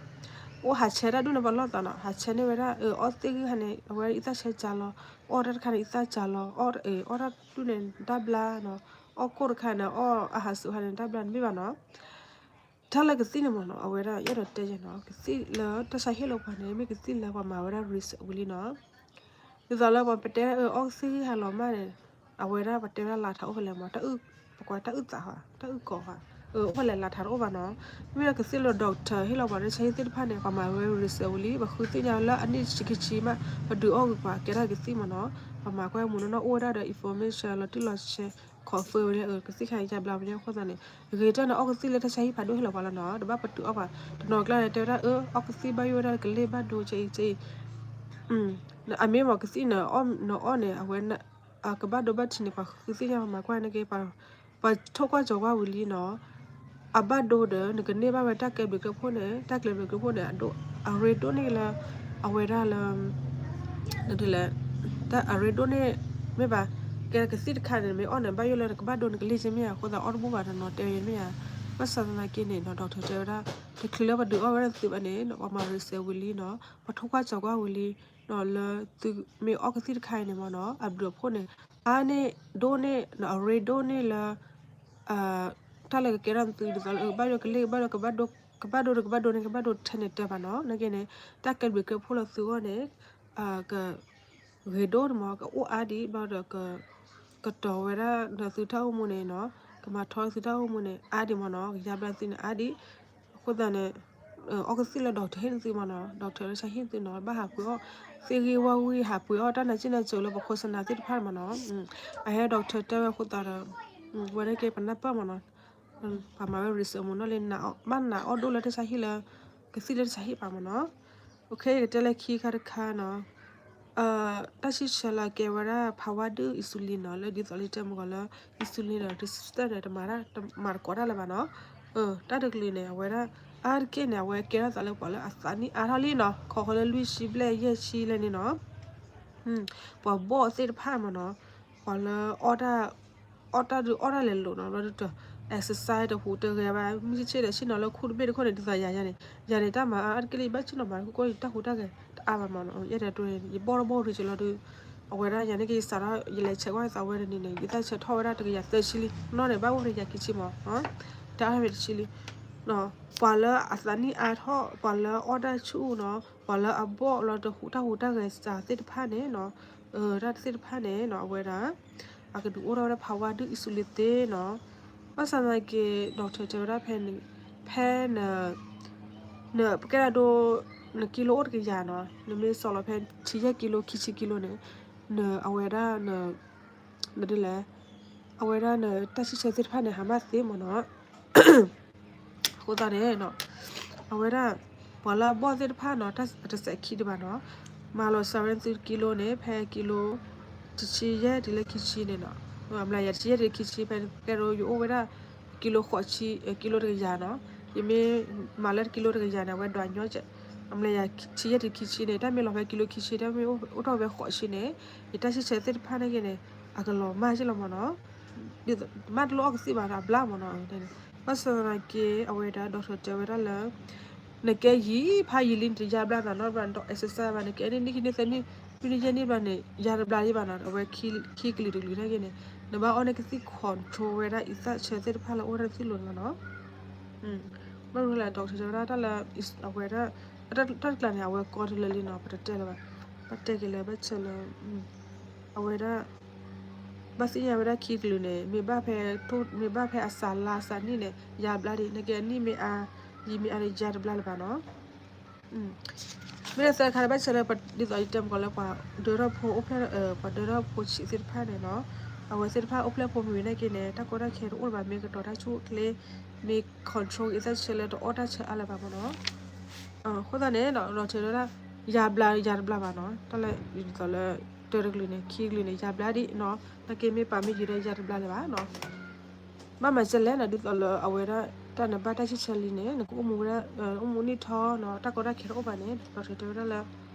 အိၣ်ဟးဆဲးတၢ်ဒူၣ်န့ၣ် ပှၤလီၢ်သးနီၤ, ဟးဆဲးန့ၢ်ဝဲဒၣ် အီၣ်သ့ၣ်ဂံၢ်ခါန့ၣ် အဝဲအံသၣ်ဆၢကၢ်လီၤ, အီၣ်တၢ်တခါန့ၣ် အံသၣ်ကၢ်လီၤ, အီၣ်တၢ်ဒူၣ်န့ၣ် တၢ်ဘျါနီၤ, အီၣ်ကိၣ်တခါန့ၣ် အီၣ်အဟးစူၤခါန့ၣ် တၢ်ဘျါန့ၣ်မ့ၢ်ဘၣ်နီၤ တၢ်လၢကသ့ၣ်န့ၣ်မ့ၢ်နီၤ, အဝဲဒၣ် ယအဲၣ်ဒိးတဲယဲနီၤ, ကသ့ၣ်လၢတၢ်ဆါဟ့ၣ်လီၤပှၤန့ၣ် မ့ၢ်ကသ့ၣ်လၢပှၤမၤဝဲဒၣ် research ဝံၤလံနီၤ, ဒ်သိးလၢပှၤပတဲအီၣ်ကသ့ၣ်ဂံၢ်ဟါလီၤမးန့ၣ်, အဝဲဒၣ်ပတဲဝဲဒၣ်လါထးအိၣ်ဖဲလဲၣ်မ့ၢ်, ပကွၢ်တၢ်အုၣ်သး, တၢ်အုၣ်ကီၤဧါ, အိၣ်ဖဲလဲၣ် လါထးတအိၣ်ဘၣ်နီၤ, မ့ၢ်ဒီးကသ့ၣ်လၢ doctor ဟ့ၣ်လီၤပှၤတၢ်ဆါဟ့ၣ်သ့ၣ်တဖၣ်န့ၣ် ပှၤမၤဝဲ research ဝံၤလံ, ပဃုသ့ၣ်ညါလၢအနံၣ်တဆံခံဆံမး ပဒုးအီၣ်ဂ့ၤပှၤကဲထီၣ်ကသ့ၣ်မ့ၢ်နီၤ, ပှၤမၤကွၢ်မူနီၢ်နီၢ်အိၣ်ဝဲဒၣ်ဒီး information လီၤတံၢ်လီၤဆဲး confirm ဝဲန့ၣ် ကသ့ၣ်ခါအံၤယါဘျါဝဲန့ၣ်အဃိသတးန့ၣ်, ဂ့ၤတၢ်န့ၣ် အီၣ်ကသ့ၣ်လၢတၢ်ဆါဟံၣ်ဖးဒိၣ်ဟ့ၣ်လီၤပှၤလီၤနီၤ, တဘၣ်ပတုာ်အီၣ်ပှၤ, တနီၤကျါန့ၣ် တဲဝဲဒၣ် အီၣ်ကသ့ၣ်ဘၣ်ယိၣ်ဝဲဒၣ်ကလ့ၢ်ဘၣ်ဒိကဲအံၤကဲအံၤ, အမ့ၢ်မ့ၢ်ကသ့ၣ်န့ၣ် နအီၣ်န့ၣ် အဝဲ အကဘၣ်ဒိဘၣ်ထံးန့ၣ် ပှၤဃုသ့ၣ်ညါပှၤမၤကွၢ်န့ၣ်က့ၤ ပှၤထိၣ်ကွၢ်ကၠီၤကွၢ်ဝံၤလံနီၤ, အဘၣ်ဒိဒီး နကန့ၢ်ဘၣ်ဝဲတၢ်ကဲဘျုးကဲဖှိၣ်န့ၣ် တၢ်ကဲဘျုးကဲဖှိၣ်န့ၣ် အရ့ဒိၣ်န့ၢ်လၢ အဝဲဒၣ်လၢ ဒ်လဲၣ်, တၢ်အရ့ဒိၣ်န့ၢ် မ့ၢ်ဘၣ်, ကဲကသ့ၣ်တခါန့ၣ် မ့ၢ်အီၣ်န့ၣ် ဘၣ်ယိၣ်လၢနကဘၣ်ဒိနကလ့ၢ်က့မ့ၢ်ဧါ, အဃိသတးအီၣ်တဘူၣ်ဘၣ်တနီၤတဲဝဲမ့ၢ်ဧါ, ဘၣ်ဆၣ်သနာ်က့န့ၣ်နီၤ doctor တဲဝဲဒၣ် တချုးလၢပဒုးအီၣ်ဝဲဒၣ်သုဘၣ်န့ၣ်နီၤ ပှၤမၤ research ဝံၤလံနီၤ ပှၤထိၣ်ကွၢ်ကၠီၤကွၢ်ဝံၤလံနီၤ လၢသုမ့ၢ်အီၣ်ကသ့ၣ်တခါအံၤန့ၣ်မ့ၢ်နီၤ အဘျုးအဖှိၣ်န့ၣ် အါန့ၢ်ဒိၣ်န့ၢ်နီၤ အရ့ဒိၣ်န့ၢ်လၢ တၢ်လၢကကဲထီၣ်သု ဒ်သိးလၢကဘၣ်ယိၣ်ကလ့ၢ် ကဘၣ်ဒိ ကဘၣ်ဒိဒီးကဘၣ်ဒိန့ၣ် ကဘၣ်ဒိထဲန့ၣ်တၢ်ဘၣ်နီၤ နာ်က့န့ၣ် တၢ်ကဲဘျုးကဲဖှိၣ်လၢသုဂီၢ်န့ၣ် က ဂ့ၤဒိၣ်တမး ကအိၣ်အါဒံးဘျီဒီး ကတီၤဝဲဒၣ်ဒီးသုတၢ်အိၣ်မူန့ၣ်နီၤ ကမၤထီသုတၢ်အိၣ်မူန့ၣ် အါဒံးမ့ၢ်နီၤ ကယါဘျါသုန့ၣ်အါဒံး အဃိသတးန့ၣ် အီၣ်ကသ့ၣ်လၢ doctor ဟ့ၣ်သုမ့ၢ်နီၤ doctor လၢဆါဟ့ၣ်သုနီၤ ဘၣ်ဟးပှ့ၤအီၣ် သ့ၣ်ဂ့ၢ်ဝီဂ့ၢ် ဟးပှ့ၤအီၣ်တၢ်နးစ့ၣ်နးစၢၤလၢပခိၣ်စနါသ့ၣ်တဖၣ်မ့ၢ်နီၤ အဟဲ doctor တဲဝဲအဃိသတးဒီး ဝဲဒၣ်က့ပနၢ်ပၢၢ်မ့ၢ်နီၤ ပှၤမၤဝဲ research မ့ၢ်နီၤလၢ ဘၣ်နာ်အီၣ်ဒိၣ်လၢတၢ်ဆါဟ့ၣ်လၢ ကသ့ၣ်လၢတၢ်ဆါဟ့ၣ်ပာ်မ့ၢ်နီၤ ယကတဲလၢခံခါတခါနီၤ တၢ်ဆံဆဲးလၢကဲဝဲဒၣ် ဖးဝါဒုၣ် insulin နီၤ လၢဒ်သိးလၢတဲမုၢ်ဂီၤလၢ insulin ဒီး resistant န့ၣ် တမၤတၢ် တမၤတကိးတၢ်လၢၤဘၣ်နီၤ တၢ်တကလုာ်န့ၣ် အဝဲဒၣ် အါတက့ၢ်န့ၣ် အဝဲကဲထီၣ်သးလၢပှၤလၢအသးနံၣ်အါထီၣ်လံနီၤ ခိးဃီလၢလွံၢ်ဆံဘျဲၣ်ယဲၢ်ဆံလဲၣ်န့ၣ်နီၤ ပှၤဘီၣ်သ့ၣ်တဖၣ်မ့ၢ်နီၤ ပှၤလၢအီၣ်တၢ် အီၣ်တၢ်ဒုးအီၣ်တၢ်လဲၤလိာ်နီၤ ဘျီဒုးတ exercise တဟူးတဂဲၤဘၣ် မ့ၢ်ဆ့ၣ်ဒီးဆ့ၣ်နီၤလၢခူတဘ့ၣ်တခိၣ်န့ၣ် ဒ်သိးယၤယၤန့ၣ် ယၤန့ၣ် တၢ်မၤအါတက့ၢ်လံ ယဘၣ်ဆ့ၣ်နီၤမၤတခိၣ်ခိၣ် ယတၢ်ဟူးတၢ်ဂဲၤတအါဘၣ်မ့ၢ်နီၤ ယဲဒၣ်တိၢ်န့ၣ် ယဘီၣ်တဘီၣ်ရံၣ်ကလီၤဒုး အဝဲဒၣ်ယၤန့ၣ်က့ၤယစးထီၣ် ယလဲၤဆဲးကွၢ်ယသးဝဲတနံၤန့ၣ် ယသးဆၢထီၣ်ဝဲဒၣ်တကယၤသၢဆံလံ နီၢ်န့ၣ် ဘၣ်အိၣ်တကယၤခံဆံမ့ၢ် တၢ်အါထီၣ်မ့ၢ်တဆံလံ ပှၤလၢအသးနံၣ်အါထီၣ် ပှၤလၢအီၣ်တၢ်ဆူၣ်နီၤ ပှၤလၢအဘီၣ်လီၤတဟူးတၢ်ဟူးတၢ်ဂဲၤစးသ့ၣ်တဖၣ်န့ၣ်နီၤ တၢ်သ့ၣ်တဖၣ်န့ၣ်နီၤ အဝဲဒၣ် အကဒုးအိၣ်ထီၣ်ဝဲဒၣ် ဖးဝါဒုၣ် insulin သ့နီၤ ဘၣ်ဆၣ်သနာ်က့ doctor တဲဝဲဒၣ်ဖဲန့ၣ် ဖဲန နပကဲဒၣ်ဒိ နကံလိအိၣ်တကယၤနီၤ နမ့ၢ်စီၤလီၤဖဲ ဆံယဲၢ်ကံလိ ခံဆံကံလိန့ၣ် နအဝဲဒၣ် နဒ်လဲၣ် အဝဲဒၣ်နတၢ်ဆံဆဲးသ့ၣ်တဖၣ်န့ၣ် ဟးမၢ်သ့မ့ၢ်နီၤ အဃိသတးန့ၣ်နီၤ အဝဲဒၣ် ပှၤလၢအဘီၣ်သ့ၣ်တဖၣ်နီၤ တၢ်တစဲးခံဒံးဘၣ်နီၤ မၤလီၤစှၤဝဲသုတကံလိန့ၣ် ဖဲကံလိ တဆံယဲၢ်တုၤလၢခံဆံန့ၣ်နီၤ အမျးယၤတဆံယဲၢ်တုၤခံဆံ ဖဲကဲဒိ ယအိၣ်ဝဲဒၣ် ကံလိဃိးဆံ ကံလိတကယၤနီၤ ယမ့ၢ်မၤလၢတကံလိတကယၤန့ၣ် အဝဲဒွးညီကဲး အမျးယၤဆံယဲၢ်တုၤခံဆံန့ၣ် တၢ်မ့ၢ်လီၤဖဲကံလိခံဆံ တၢ်မ့ၢ်အိၣ်ထီၣ်ဝဲဃိးဆံန့ၣ် ယတၢ်ဆံဆဲးသ့ၣ်တဖၣ်န့ၣ်က့ၤန့ၣ် အကလီၤမၢ်က့ၤလီၤမ့ၢ်နီၤ မ့ၢ်တလိၣ်အီၣ်ကသ့ၣ်ဘၣ်ဒီးအဘျါမ့ၢ်နီၤ ဘၣ်ဆၣ်သနာ်က့ အဝဲဒၣ် doctor တဲဝဲဒၣ်လၢ နကဲယံာ်ဖးယံာ်လံ နတယါဘျါသးနီတဘျီ နတ exercise ဘၣ် နကဲန့ၢ်နံၣ်ခံနံၣ်သၢနံၣ် မ့ၢ်နယဲၢ်နံၣ်ဘျါန့ၣ် ယါတဘျါလံဘၣ်နီၤ အဝဲခံကလုာ်တကလုာ်နာ်က့န့ၣ် နဘၣ်အီၣ်န့ၢ်ကသ့ၣ် control ဝဲဒၣ်အံသၣ်ဆၢသ့ၣ်တဖၣ်လၢအိၣ်ဝဲဒၣ်နသုလိၤန့ၣ်လီၤနီၤ ဘၣ်မနုၤလဲၣ် doctor တဲဝဲဒၣ်တၢ်လၢ အဝဲဒၣ် တၢ်တကျါန့ၣ် အဝဲကီတလၢလံနီၤ ပတတဲလၢၤဘၣ် ဘၣ်တဲက့ၤလၢဘၣ်ဆၢလၢ အဝဲဒၣ် ဘၣ်သ့ၣ်ညါဝဲဒၣ်ခံကလုာ်န့ၣ် မ့ၢ်ဘၣ်ဖဲ မ့ၢ်ဘၣ်ဖဲအစးလါအစးနံၣ်န့ၣ် ယါဘျါဒံး နကဲအနံၣ်မ့ၢ်အါ ယံာ်မ့ၢ်အါန့ၣ် ယါတဘျါလၢၤဘၣ်နီၤ မ့ၢ်တသၢခါန့ၣ် ဘၣ်ဆၢလၢ ဒ်သိးယတဲမ့ၢ်ကီးလၢပှၤဒၢထီၣ်ဖိအိၣ်ဖျဲၣ် ပှၤဒၢထီၣ်ဖိဆံးသ့ၣ်တဖၣ်န့ၣ်နီၤ အဝဲသ့ၣ်တဖၣ်အိၣ်ဖျဲၣ်ဖိမ့ၢ်ဝံၤနာ်က့န့ၣ် တၢ်ကီတၢ်ခဲတအိၣ်လၢၤဘၣ် မ့ၢ်ကတီၤတၢ်ဆူၣ်အိၣ်ချ့ မ့ၢ် control အံသၣ်ဆၢလၢတအီၣ်တၢ်ဆၢအါလၢၤဘၣ်မ့ၢ်နီၤ. အဃိသတးန့ၣ် doctor တဲဝဲဒၣ် ယၤဘျါယၤတဘျါဘၣ်နီၤ, တၢ်လၢဒ်သိးလၢ တၢတကလုာ်န့ၣ် ခံကလုာ်န့ၣ် ယၤဘျါဒံးနီၤ, နာ်က့မ့ၢ်ပာ်မ့ၢ်ယံၤဒီးယၤတဘျါလၢၤဘၣ်နီၤ. ဘၣ်မၤစဲလဲၣ်နီၤ ဒ်သိးလၢအဝဲဒၣ် တၢ်နဘၣ်တၢ်ဆံၣ်ဆၢလံန့ၣ် နကအိၣ်မူဝဲဒၣ် အိၣ်မူနံၣ်ထီနီၤ တၢ်ကီတၢ်ခဲတအိၣ်ဘၣ်န့ၣ် doctor တဲဝဲဒၣ်လၢ ဒ်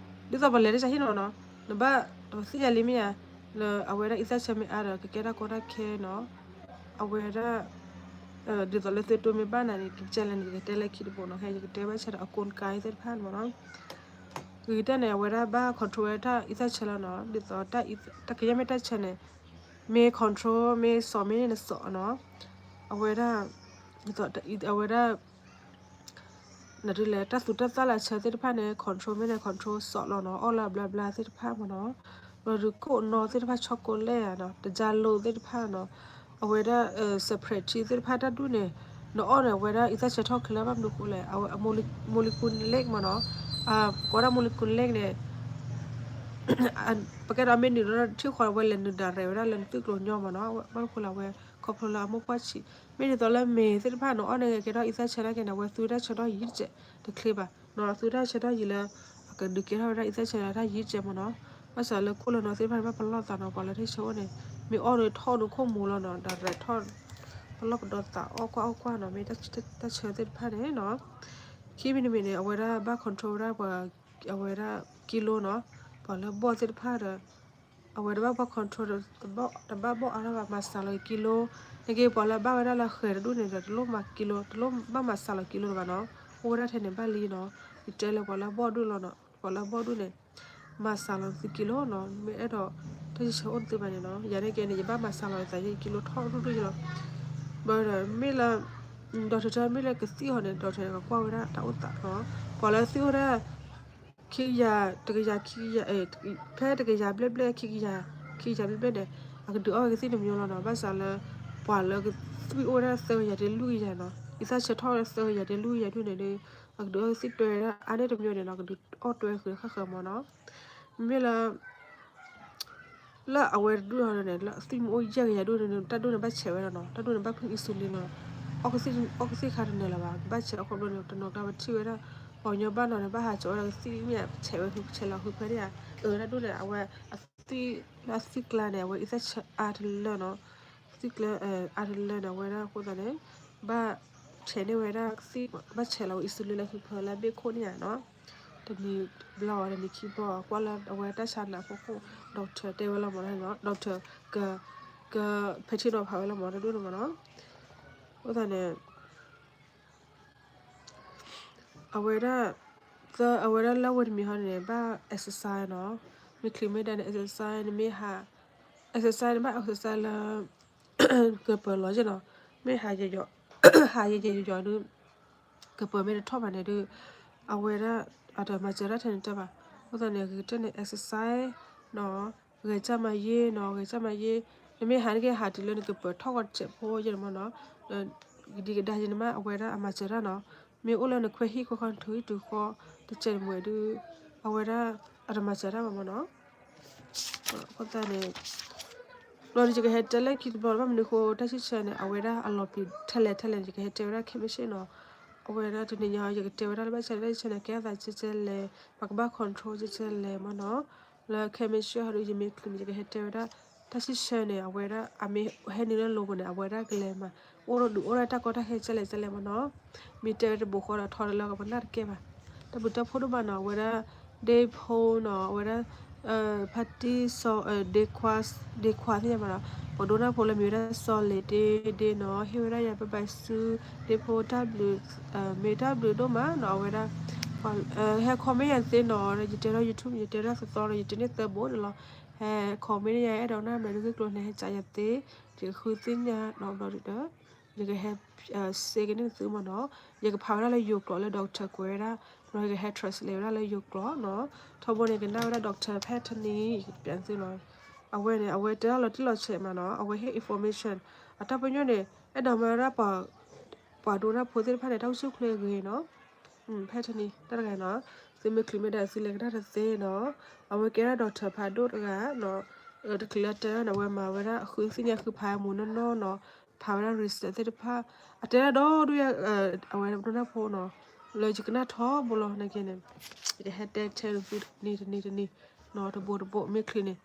သိးပလဲၤတၢ်ဆါဟံၣ်နီၤနီၤ နဘၣ်တသ့ၣ်ညါလံမ့ၢ်ဧါ, လၢအဝဲဒၣ်အံသၣ်ဆၢမ့ၢ်အါဒီး ကကဲတၢ်ကီတၢ်ခဲနီၤ, အဝဲဒၣ် ဒ်သိးလၢသုတိမ့ၢ်ဘၣ်နၤန့ၣ် ကကဲလဲၣ်န့ၣ် ယကတဲလၢခံတဘိနီၤ, ခဲအံၤယကတဲဘၣ်ဆၣ်ဒီးအကိးကါသ့ၣ်တဖၣ်န့ၣ်မ့ၢ်နီၤ. ဂ့ၤတၢ်န့ၣ် အဝဲဒၣ်ဘၣ် control ဝဲတၢ်အံသၣ်ဆၢလီၤနီၤ, ဒ်သိးတၢ်ကယဲၢ်မ့ၢ်တၢ်ဆၢန့ၣ် မ့ၢ် control မ့ၢ်စီၤမ့ၢ်န့ၣ်နစီၤနီၤ, အဝဲဒၣ် အဝဲဒၣ် နဒုးလဲၤ တၢ်သူတၢ်သၣ်လၢအဆၢသ့ၣ်တဖၣ်န့ၣ် control မ့ၢ်န့ၣ် control စီၤလီၤနီၤ, အီၣ်လၢအဘျါဘျါသ့ၣ်တဖၣ်မ့ၢ်နီၤ, ဘျီဒုးကိၣ်နီသ့ၣ်တဖၣ် chocolate ဧါနီၤ, တကၢလိသ့ၣ်တဖၣ်နီၤ, အဝဲဒၣ် separate ထံသ့ၣ်တဖၣ်တၢ်ဒူၣ်န့ၣ် နအီၣ်န့ၣ် အဝဲဒၣ်အံသၣ်ဆၢထီၣ်ချ့လၢဘၣ်မနုၤဃိလဲၣ်, အဝဲ molecular မ့ၢ်နီၤ, ကိးဒၣ် molecular န့ၣ် ပကဲဒီးမ့ၢ်နုာ်လီၤထံၣ်ဃီဝဲလဲၤနုာ် direct ဝဲဒၣ်လၢနသွံၣ်ကျိၤညီမ့ၢ်နီၤ, ဘၣ်မနုၤဃိလဲၣ် အဝဲခီဖျိလၢအမိၢ်ပှၢ်ဆံး, မ့ၢ်ဒ်သိးလၢမ့ၤသ့ၣ်တဖၣ်နီၤ အီၣ်န့ၣ်ကဲထီၣ်အံသၣ်ဆၢနာ်က့န့ၣ် အဝဲသူတၢ်ဆၢထီၣ်ယံၤတစဲးတချ့ဘၣ်နီၤ, သူတၢ်ဆၢထီၣ်ယံၤလၢ အကဒုးကဲထီၣ်ဝဲဒၣ်အံသၣ်ဆၢလၢတၢ်ယံၤတစဲးမ့ၢ်နီၤ, ဘၣ်ဆၣ်လၢခိၣ်လၢနီၤသ့ၣ်တဖၣ်န့ၣ် ဘၣ်ပလီၢ်သးနီၤ, ပှၤလၢထံၣ်ဆၢအိၣ်န့ၣ် မ့ၢ်အီၣ်န့ၣ်ထီၣ်န့ၣ်ခိၣ်မူၤလီၤနီၤ, direct ထီၣ် ပလီၢ်ပဒီသးအီၣ်ကွၢ်အီၣ်ကွၢ်နီၤ, မ့ၢ်တၢ်ဆၢသ့ၣ်တဖၣ်န့ၣ်နီၤ, ခံမံၤတမံၤန့ၣ် အဝဲဒၣ်ဘၣ် control ဝဲဒၣ်ပှၤ အဝဲဒၣ် kilo နီၤ, ပှၤလၢဘီၣ်သ့ၣ်တဖၣ်ဒီး အဝဲတဘၣ်ဘီၣ် control တဘၣ်ဘီၣ်အါထီၣ်ဘၣ် မၤစှၤလီၤ kilo, နာ်က့ပှၤလၢဘၣ်ဝဲဒၣ်လၢဃဲၤတဒူၣ်န့ၣ်ဒီး တလိၣ်မၤ kilo တလိၣ်ဘၣ်မၤစှၤလီၤ kilo တဘၣ်နီၤ, အိၣ်ဝဲဒၣ်ထဲန့ၣ်ဘၣ်လံနီၤ, ယတဲလၢပှၤလၢဘီၣ်ဒူၣ်လီၤနီၤ, ပှၤလၢဘီၣ်ဒူၣ်န့ၣ် မၤစှၤလီၤသု kilo နီၤ, မ့ၢ်အဲၣ်ဒိး တၢ်ဆံၣ်ဆၢအိၣ်သုဘၣ်န့ၣ်နီၤ, ယၤန့ၣ်ကဲန့ၣ် ယဘၣ်မၤစှၤလီၤယသး ယ kilo ထီၣ်ဒူၣ်ဒူၣ်ယလီၤ, ဘၣ်ဒီးမ့ၢ်လၢ doctor မ့ၢ်လၢကသံၣ်ဟီန့ၣ် doctor ကကွၢ်ဝဲဒၣ်တၢ်အိၣ်သးနီၤ, ပှၤလၢသံၣ်အိၣ်ဒၣ် ခံကယၤ တကယၤ ခံကယၤ ဖဲတကယၤဘျဲၣ်ဘျဲၣ် ခံကယၤ ခံကယၤဘျဲၣ်ဘျဲၣ်န့ၣ် အကဒုးအီၣ်ဝဲကသံၣ်တမံၤလီၤနီၤ, ဘၣ်ဆၣ်လၢ ပှၤလၢကသွံၣ်အိၣ်ဝဲဒၣ်သၢကယၤတလွံၢ်ကယၤနီၤ, အံသၣ်ဆၢထီၣ်ဝဲဒၣ်သၢကယၤတလွံၢ်ကယၤဒူၣ်န့ၣ်ဒီး အကဒုးအီၣ်ကသံၣ်တွဲဝဲဒၣ်အါန့ၢ်တမံၤန့ၣ်နီၤ, ကဒုးအီၣ်တွဲဃုာ်ဃၣ်ဃၢၤမ့ၢ်နီၤ, မ့မ့ၢ်လၢ လၢအဝဲတဒူၣ်ဟီန့ၣ် လၢအသွံၣ်မ့ၢ်အိၣ်ယဲၢ်ကယၤဒူၣ်န့ၣ် တၢ်ဒူၣ်န့ၣ်ဘၣ်ဆဲးဝဲဒၣ်နီၤ, တၢ်ဒူၣ်န့ၣ်ဘၣ်ဖု insulin လီၤ, အီၣ်ကသံၣ်ခါတနၢၤလၢၤဘၣ်, ကဘၣ်ဆဲးအီၣ်ခီဖျိန့ၣ် တနီၤကျါပထံၣ်ဝဲဒၣ် ပှၤကညီဘၣ်နီၤန့ၣ် ဘၣ်ဟးကၠီဝဲဒၣ်ကသံၣ်မ့ၢ် ဆဲးဝဲဆဲးလီၤဃုဖဲန့ၣ်ဧါ, အတၢ်ဒူၣ်န့ၣ် အဝဲအသွံၣ်လၢအသွံၣ်ကျါန့ၣ် အဝဲအံသၣ်ဆၢအါတလၢနီၤ, သွံၣ်ကျါအါတလၢန့ၣ် အဝဲဒၣ်အဃိသတးန့ၣ် ဘၣ်ဆဲးန့ၢ်ဝဲဒၣ်ကသံၣ် ဘၣ်ဆဲးလီၤဝဲ insulin လၢဃုဖဲလၢဘ့ၣ်ခိၣ်န့ၣ်ဧါနီၤ, တနံၤဘျီဝဲတနံၤခံဘျီ ကွၢ်လၢအဝဲတၢ်ဆါနးဖီခိၣ် doctor တဲဝဲလီၤမ့ၢ်နီၤ, doctor က က ဖဲထံနီၤဖးဝဲလီၤမ့ၢ်တဒူၣ်န့ၣ်မ့ၢ်နီၤ, အဃိသတးန့ၣ် အဝဲဒၣ် သၢ အဝဲဒၣ်လၢဝဲတမံၤဟီန့ၣ် ဘၣ် exercise နီၤ, မ့ၢ်ချုးမ့ၢ်ဒၣ်န့ၣ် exercise နမ့ၢ်ဟး exercise နဘၣ် exercise လၢ ကပၢၤလီၤက့နီၤ, မ့ၢ်ဟးယယီၤ ဟးယယီၤဒုး ကပၢၤမ့ၢ်တထီၣ်ဘၣ်န့ၣ်ဒုး အဝဲဒၣ် အတမၤစၢၤတၢ်ထဲန့ၣ်တၢ်ဘၣ်, အဃိသတးန့ၣ် ဂ့ၤကတၢၢ်န့ၣ် exercise နီၤ, ဂဲၤကၢ်မၤယ့နီၤ, ဂဲၤကၢ်မၤယ့, နမ့ၢ်ဟးန့ၣ်က့ဟးတုၤလၢနကပၢၤထီၣ်ကီးတစဲးဖိယဲန့ၣ်မ့ၢ်နီၤ, ကဒံကဒါယဲန့ၣ်မး အဝဲဒၣ်အမၤစၢၤတၢ်နီၤ, မ့ၢ်အိၣ်လၢနခွဲးဟံၣ်ခွဲးဃီ နထုးဟံၣ်ထုးဃီ တစဲးတမှဲၤဒုး အဝဲဒၣ်အတမၤစၢၤတၢ်ဘၣ်မ့ၢ်နီၤ, အဃိသတးန့ၣ် ဘျီဒုးယကဟဲတဲလၢခံတဘျီ ဘၣ်မနုၤဃိ တၢ်ဆံၣ်ဆၢန့ၣ် အဝဲဒၣ်အလီၤပျံၤထဲလဲၣ်ထဲလဲၣ်န့ၣ် ယကဟဲတဲဝဲဒၣ်ခဲမုၢ်ဆ့ၣ်နီၤ, အဝဲဒၣ်တနံၤညါ ယကတဲဝဲဒၣ်လၢဘၣ်ဆၣ်တၢ်ဆံၣ်ဆၢန့ၣ် ကဲအသးကဲကဲလဲၣ်, ပကဘၣ် control ကဲကဲလဲၣ်မ့ၢ်နီၤ, လၢခဲမုၢ်ဆ့ၣ်ဟီဒုး ယမ့ၢ်ချုးန့ၣ် ယကဟဲတဲဝဲဒၣ် တၢ်ဆံၣ်ဆၢန့ၣ် အဝဲဒၣ်အမ့ၢ်ဟဲနုာ်လၢလိၤပူၤန့ၣ် အဝဲဒၣ်ကလဲၤမၤ အိၣ်ဒီးဒုးအိၣ်ဒၣ်တၢ်ကီတၢ်ခဲကဲလဲၣ်ကဲလဲၣ်မ့ၢ်နီၤ, မ့ၢ်တဲဝဲတဘိဃီဒီးထီတလၢကပနၢ်တကဲဘၣ်, တၢ်ဘျုးတၢ်ဖှိၣ်ဒိၣ်မးနီၤ, အဝဲဒၣ် ဒ့ဖိနီၤ, အဝဲဒၣ် ဖါတံၢ်စီၤ ဒ့ခွါ ဒ့ခွါသ့ၣ်ညါမးနီၤ, ပှၤဒိကနၣ်ဖိလၢမ့ၢ်ဝဲဒၣ်စီၤလ့ၤဒ့ဒ့နီၤ, ဟ့ၣ်ဝဲဒၣ်ယၤဘၣ်ဘၣ်ဆူ ဒ့ဖိတၢ်ဘျုး မ့ၢ်တၢ်ဘျုးဒိၣ်မးနီၤ, အဝဲဒၣ် ဟဲ comment ယၤသ့နီၤ, ယတဲထီၣ် YouTube ယတဲထီၣ်သီသီဒီး ယတဲန့ၢ်သၢဘိန့ၣ်လီၤ, ဟဲ comment ယၤ အဲၣ်ဒိးနၢ်မနုၤဂ့ၢ်ကျိၤန့ၣ် ဟဲကးယၤသ့, ယကဃုသ့ၣ်ညါနီၤ, ဘျီဒုးဒီး ယကဟဲ စ့ကန့ၢ်သုမ့ၢ်နီၤ, ယကဖးဝဲဒၣ်လၢယိၤကျိာ်လၢ doctor ကွဲးဝဲဒၣ်, ဒီးယကဟဲ translate ဝဲဒၣ်လၢယိၤကျိာ်နီၤ, ထီဘိန့ၣ် ကနၣ်ဝဲဒၣ် doctor ဖဲထနံၤ ယကပျးသုနီၤ, အဝဲန့ၣ် အဝဲတဲဒၣ်လီၤတံၢ်လီၤဆဲးမးနီၤ, အဝဲဟ့ၣ် information အတၢ်ပညိၣ်န့ၣ် အဲၣ်ဒိးမၤဝဲဒၣ် ပှၤဒိကနၣ်ဖိသ့ၣ်တဖၣ်န့ၣ် တၢ်အိၣ်ဆူၣ်အိၣ်ချ့အဂ့ၤနီၤ, ဖဲထနံၤတၢ်တဂၤနီၤ, သုမ့ၢ်ချုးမ့ၢ်ဒၣ်သုလဲၤကနၣ်တသ့နီၤ, အဝဲကဲဒၣ် doctor ဖးဒိၣ်တဂၤနီၤ, တချုးလၢတဲန့ၣ် အဝဲမၤဝဲဒၣ်ဃုသ့ၣ်ညါဃုဖးမူနီၢ်နီၢ်နီၤ, ဖးဝဲဒၣ် research သ့ၣ်တဖၣ်, အတဲဒၣ်ဒီဒူၣ်ယၤ, အဝဲဒၣ်ပဒိၣ်နၢ်ဖိနီၤ, လၢယကနၣ်ထီဘိလီၤနာ်က့န့ၣ်, ယကဟဲတဲဆၢတနံၤတနံၤတနံၤနီၤ, တဘိတဘိမ့ၢ်ချံန့ၣ်,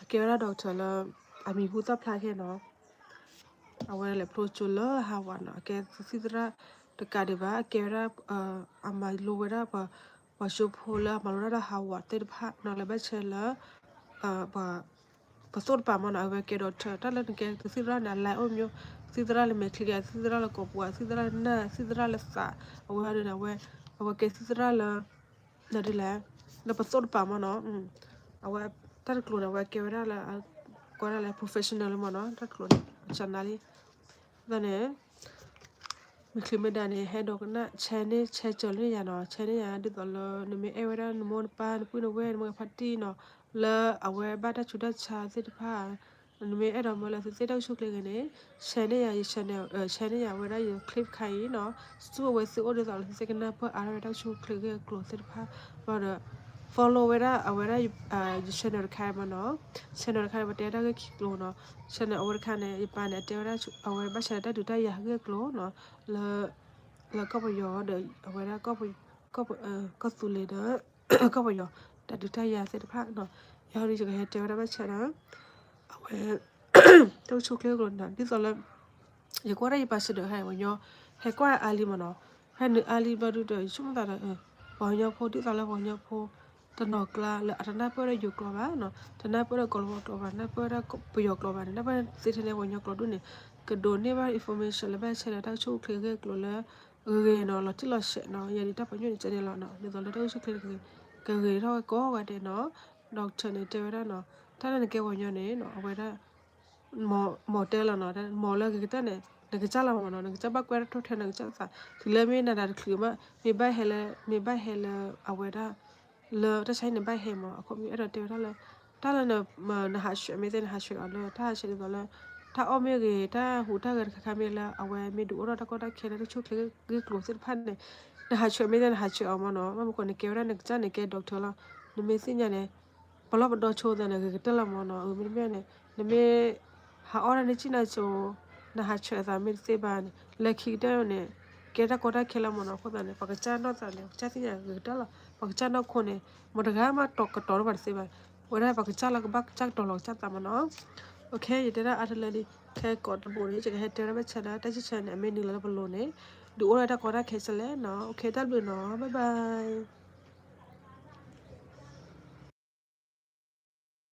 အကဲဝဲဒၣ် doctor လၢ အမံၤဟူသၣ်ဖျါခဲနီၤ အဝဲလဲၤဖျိကၠိလၢ Harvard နီၤ, အကဲသံၣ်သရၣ်တကးဒံးဘၣ်, အကဲဝဲဒၣ် အမၤလိဝဲဒၣ် ပှၤကၠိဖိလၢအမၤလိတၢ်ဒီး Harvard သ့ၣ်တဖၣ်နီၤ, လဲၤဘၣ်ဆဲးလၢ ပသိၣ်တပၤမ့ၢ်နီၤ, အဝဲကဲ doctor တၢ်လၢနကဲသံၣ်သရၣ်န့ၣ် အလဲအိၣ်မး, သံၣ်သရၣ်လၢမဲာ်ချံ, သံၣ်သရၣ်လၢကိာ်ပူၤ, သံၣ်သရၣ်လၢနၢ်, သံၣ်သရၣ်လၢသး, အဝဲဒၣ်န့ၣ် အဝဲကဲသံၣ်သရၣ်လၢ ဒ်လဲၣ်, လၢပသိၣ်တပၤမ့ၢ်နီၤ, အဝဲတၢ်တကျိၤန့ၣ် အဝဲကဲဝဲဒၣ်လၢ ကိးဒၣ်လၢ professional လၢမ့ၢ်နီၤ, တၢ်တကျိၤန့ၣ် အစနါလံ, အဃိသတးန့ၣ် မုၢ်ချံမ့ၢ်ဒါန့ၣ် ဟဲဒိကနၣ် share န့ၢ် share ကၢၤလၢန့ၢ်ယၤနီၤ, share န့ၢ်ယၤ ဒ်သိးလၢနမ့ၢ်အဲၣ်ဝဲဒၣ်နမိၢ်နပၢ် နပုၢ်နဝဲၢ် နမ့ၢ်ဖါတံၢ်နီၤ, လၢအဝဲဘၣ်တၢ်ဆူးတၢ်ဆါသ့ၣ်တဖၣ် နမ့ၢ်အဲၣ်ဒိးမၢလၢသုသ့ၣ်တၢ်အိၣ်ဆူၣ်အိၣ်ချ့ဂ့ၤန့ၣ် share န့ၢ်ယၤ ယ channel, share န့ၢ်ယၤဝဲဒၣ်ယ clip ခါအံၤနီၤ, ဆူအဝဲသ့ၣ်အိၣ်ဒ်သိးလၢသုသ့ၣ်ကနၢ်ပၢၢ်အါထီၣ်ဝဲဒၣ်တၢ်အိၣ်ဆူၣ်အိၣ်ချ့ဂ့ၢ်အကျိၤသ့ၣ်တဖၣ်, ဘၣ်ဒီး follow ဝဲဒၣ်အဝဲဒၣ် ယ channel တခါအံၤမ့ၢ်နီၤ, channel တခါန့ၣ် ပတဲတၢ်ဂ့ၢ်ခံကျိၤနီၤ, channel အဝဲတခါန့ၣ် ယပၢ်န့ၣ် အတဲဝဲဒၣ် အဝဲဘၣ်ဆၣ်ဒီးတၢ်ဒုးတၢ်ယၤဂ့ၢ်အကျိၤနီၤ, လၢ လၢကီၢ်ပယီၤဒီး အဝဲဒၣ် ကီၢ်သူလ့ၤဒီး ကီၢ်ပယီၤ တၢ်ဒုးတၢ်ယၤသ့ၣ်တဖၣ်နီၤ, ယဟီဒုးယကဟဲတဲဝဲဒၣ်ဘၣ်ဆၣ်ဒီး အဝဲ တၢ်အိၣ်ဆူၣ်အိၣ်ချ့ကျိၤန့ၣ် ဒ်သိးလၢ ယကွၢ်ဒၣ်ယပၢ်ဆၢဒီးဟဲ ပှၤညီ ဟဲကွၢ်အါလံမ့ၢ်နီၤ, ဟဲနုာ်အါလံဘျီဒုဒီး ယဆိကမိၣ်သးဒီး ပှၤကညီဖိ ဒ်သိးလၢပှၤကညီဖိ တနီၤကျါလၢအတနၢ်ပၢၢ်ဒီးယိၤကျိာ်ဘၣ်နီၤ, တနၢ်ပၢၢ်ဒီးကီၤလၤဝါကျိာ်ဘၣ်, နၢ်ပၢၢ်ဝဲဒၣ်ပယီၤကျိာ်ဘၣ်န့ၣ်, နၢ်ပၢၢ်သ့ထဲန့ၣ် ပှၤကညီကျိာ်ဒူၣ်န့ၣ် ကဒိးန့ၢ်ဘၣ် information လၢဘၣ်ဆဲးဒီးတၢ်အိၣ်ဆူၣ်အိၣ်ချ့ဂ့ၢ်ကျိၤလၢ ဂ့ၤနီၤ, လီၤတံၢ်လီၤဆဲးနီၤ, ယၤဒ်တၢ်ပညိၣ်န့ၣ် ကဲန့ၣ်လီၤနီၤ, ဒ်သိးလၢတၢ်အိၣ်ဆူၣ်အိၣ်ချ့န့ၣ် ကဂ့ၤထီၣ်ဝဲကိးဂၤဒဲးနီၤ, doctor န့ၣ် တဲဝဲဒၣ်နီၤ, တၢ်လၢနကဲပှၤကညီန့ၣ်နီၤ အဝဲဒၣ် မ်တဲလီၤနီၤ, မ်လၢဂ့ၤကတၢၢ်န့ၣ် နကစၢ်လီၤမ့ၢ်နီၤ, နကစၢ်ဘၣ်ကွဲးတၢ်ထိၣ်ထဲ နကစၢ်သး, တုၤလၢမ့ၢ်နၤတၢ်တချုးမး မ့ၢ်ဘၣ်ဟဲလၢ မ့ၢ်ဘၣ်ဟဲလၢအဝဲဒၣ် လၢတၢ်ဆါဟံၣ်န့ၣ်ဘၣ်ဟဲမး, အခီပညီအဲၣ်ဒိးတဲဝဲဒၣ်လၢ တၢ်လၢ နဟးဆှဲးမ့ၢ်သ့ နဟးဆှဲးအီၤလၢ တၢ်ဟးဆှဲးဒ်သိးလၢ တၢ်အီၣ်မ့ၢ်ဂ့ၤ တၢ်ဟူးတၢ်ဂဲၤတခါခါမ့ၢ်လၢ အဝဲမ့ၢ်ဒုးအိၣ်ထီၣ်တၢ်ကီတၢ်ခဲလၢတၢ်အိၣ်ဆူၣ်အိၣ်ချ့ဂ့ၢ်ကျိၤသ့ၣ်တဖၣ်န့ၣ် နဟးဆှဲးမ့ၢ်သ့ နဟးဆှဲးအီၤမးနီၤ, ဘၣ်မနုၤဃိ နကဲဝဲဒၣ်နကစၢ်န့ၣ် ကဲ doctor လီၤ, နမ့ၢ်သ့ၣ်ညါန့ၣ် ပလီၢ်ပဒီဆိသးန့ၣ် ဂ့ၤကတၢၢ်လီၤမးနီၤ, မ့တမ့ၢ်န့ၣ် နမ့ၢ် ဟးအီၣ်ဒၣ်န့ၢ်ကံၣ်နၢ်စိ နဟးဆှဲးအသးမ့ၢ်တသ့ဘၣ်န့ၣ် လၢခံကတၢၢ်န့ၣ် ကဲတၢ်ကီတၢ်ခဲလီၤမးနီၤ, အဃိသတးန့ၣ် ပှၤကစၢ်နီၢ်သးန့ၣ် ပကစၢ်သ့ၣ်ညါဂ့ၤကတၢၢ်လီၤ, ပှၤကစၢ်နီၢ်ခိန့ၣ် မတၤတဂၤမးကတီၤတဘၣ်တသ့ဘၣ်, ဝဲဒၣ်ပှၤကစၢ်လၢကဘၣ်ကစၢ်ကတီၤလီၤကစၢ်သးမးနီၤ, ယတဲဒၣ်အါတလၢလံ, ခဲကိးတဘိန့ၣ် ယကဟဲတဲဒၣ်ဘၣ်ဆၣ်ဒီး တၢ်ဆံဆၢန့ၣ် အမ့ၢ်နုာ်လီၤလၢပလိၤန့ၣ် ဒုးအိၣ်ဒၣ်တၢ်ကီတၢ်ခဲဆဲးလဲၣ်နီၤ, တၢ်ဘျုးနီၤ, bye bye.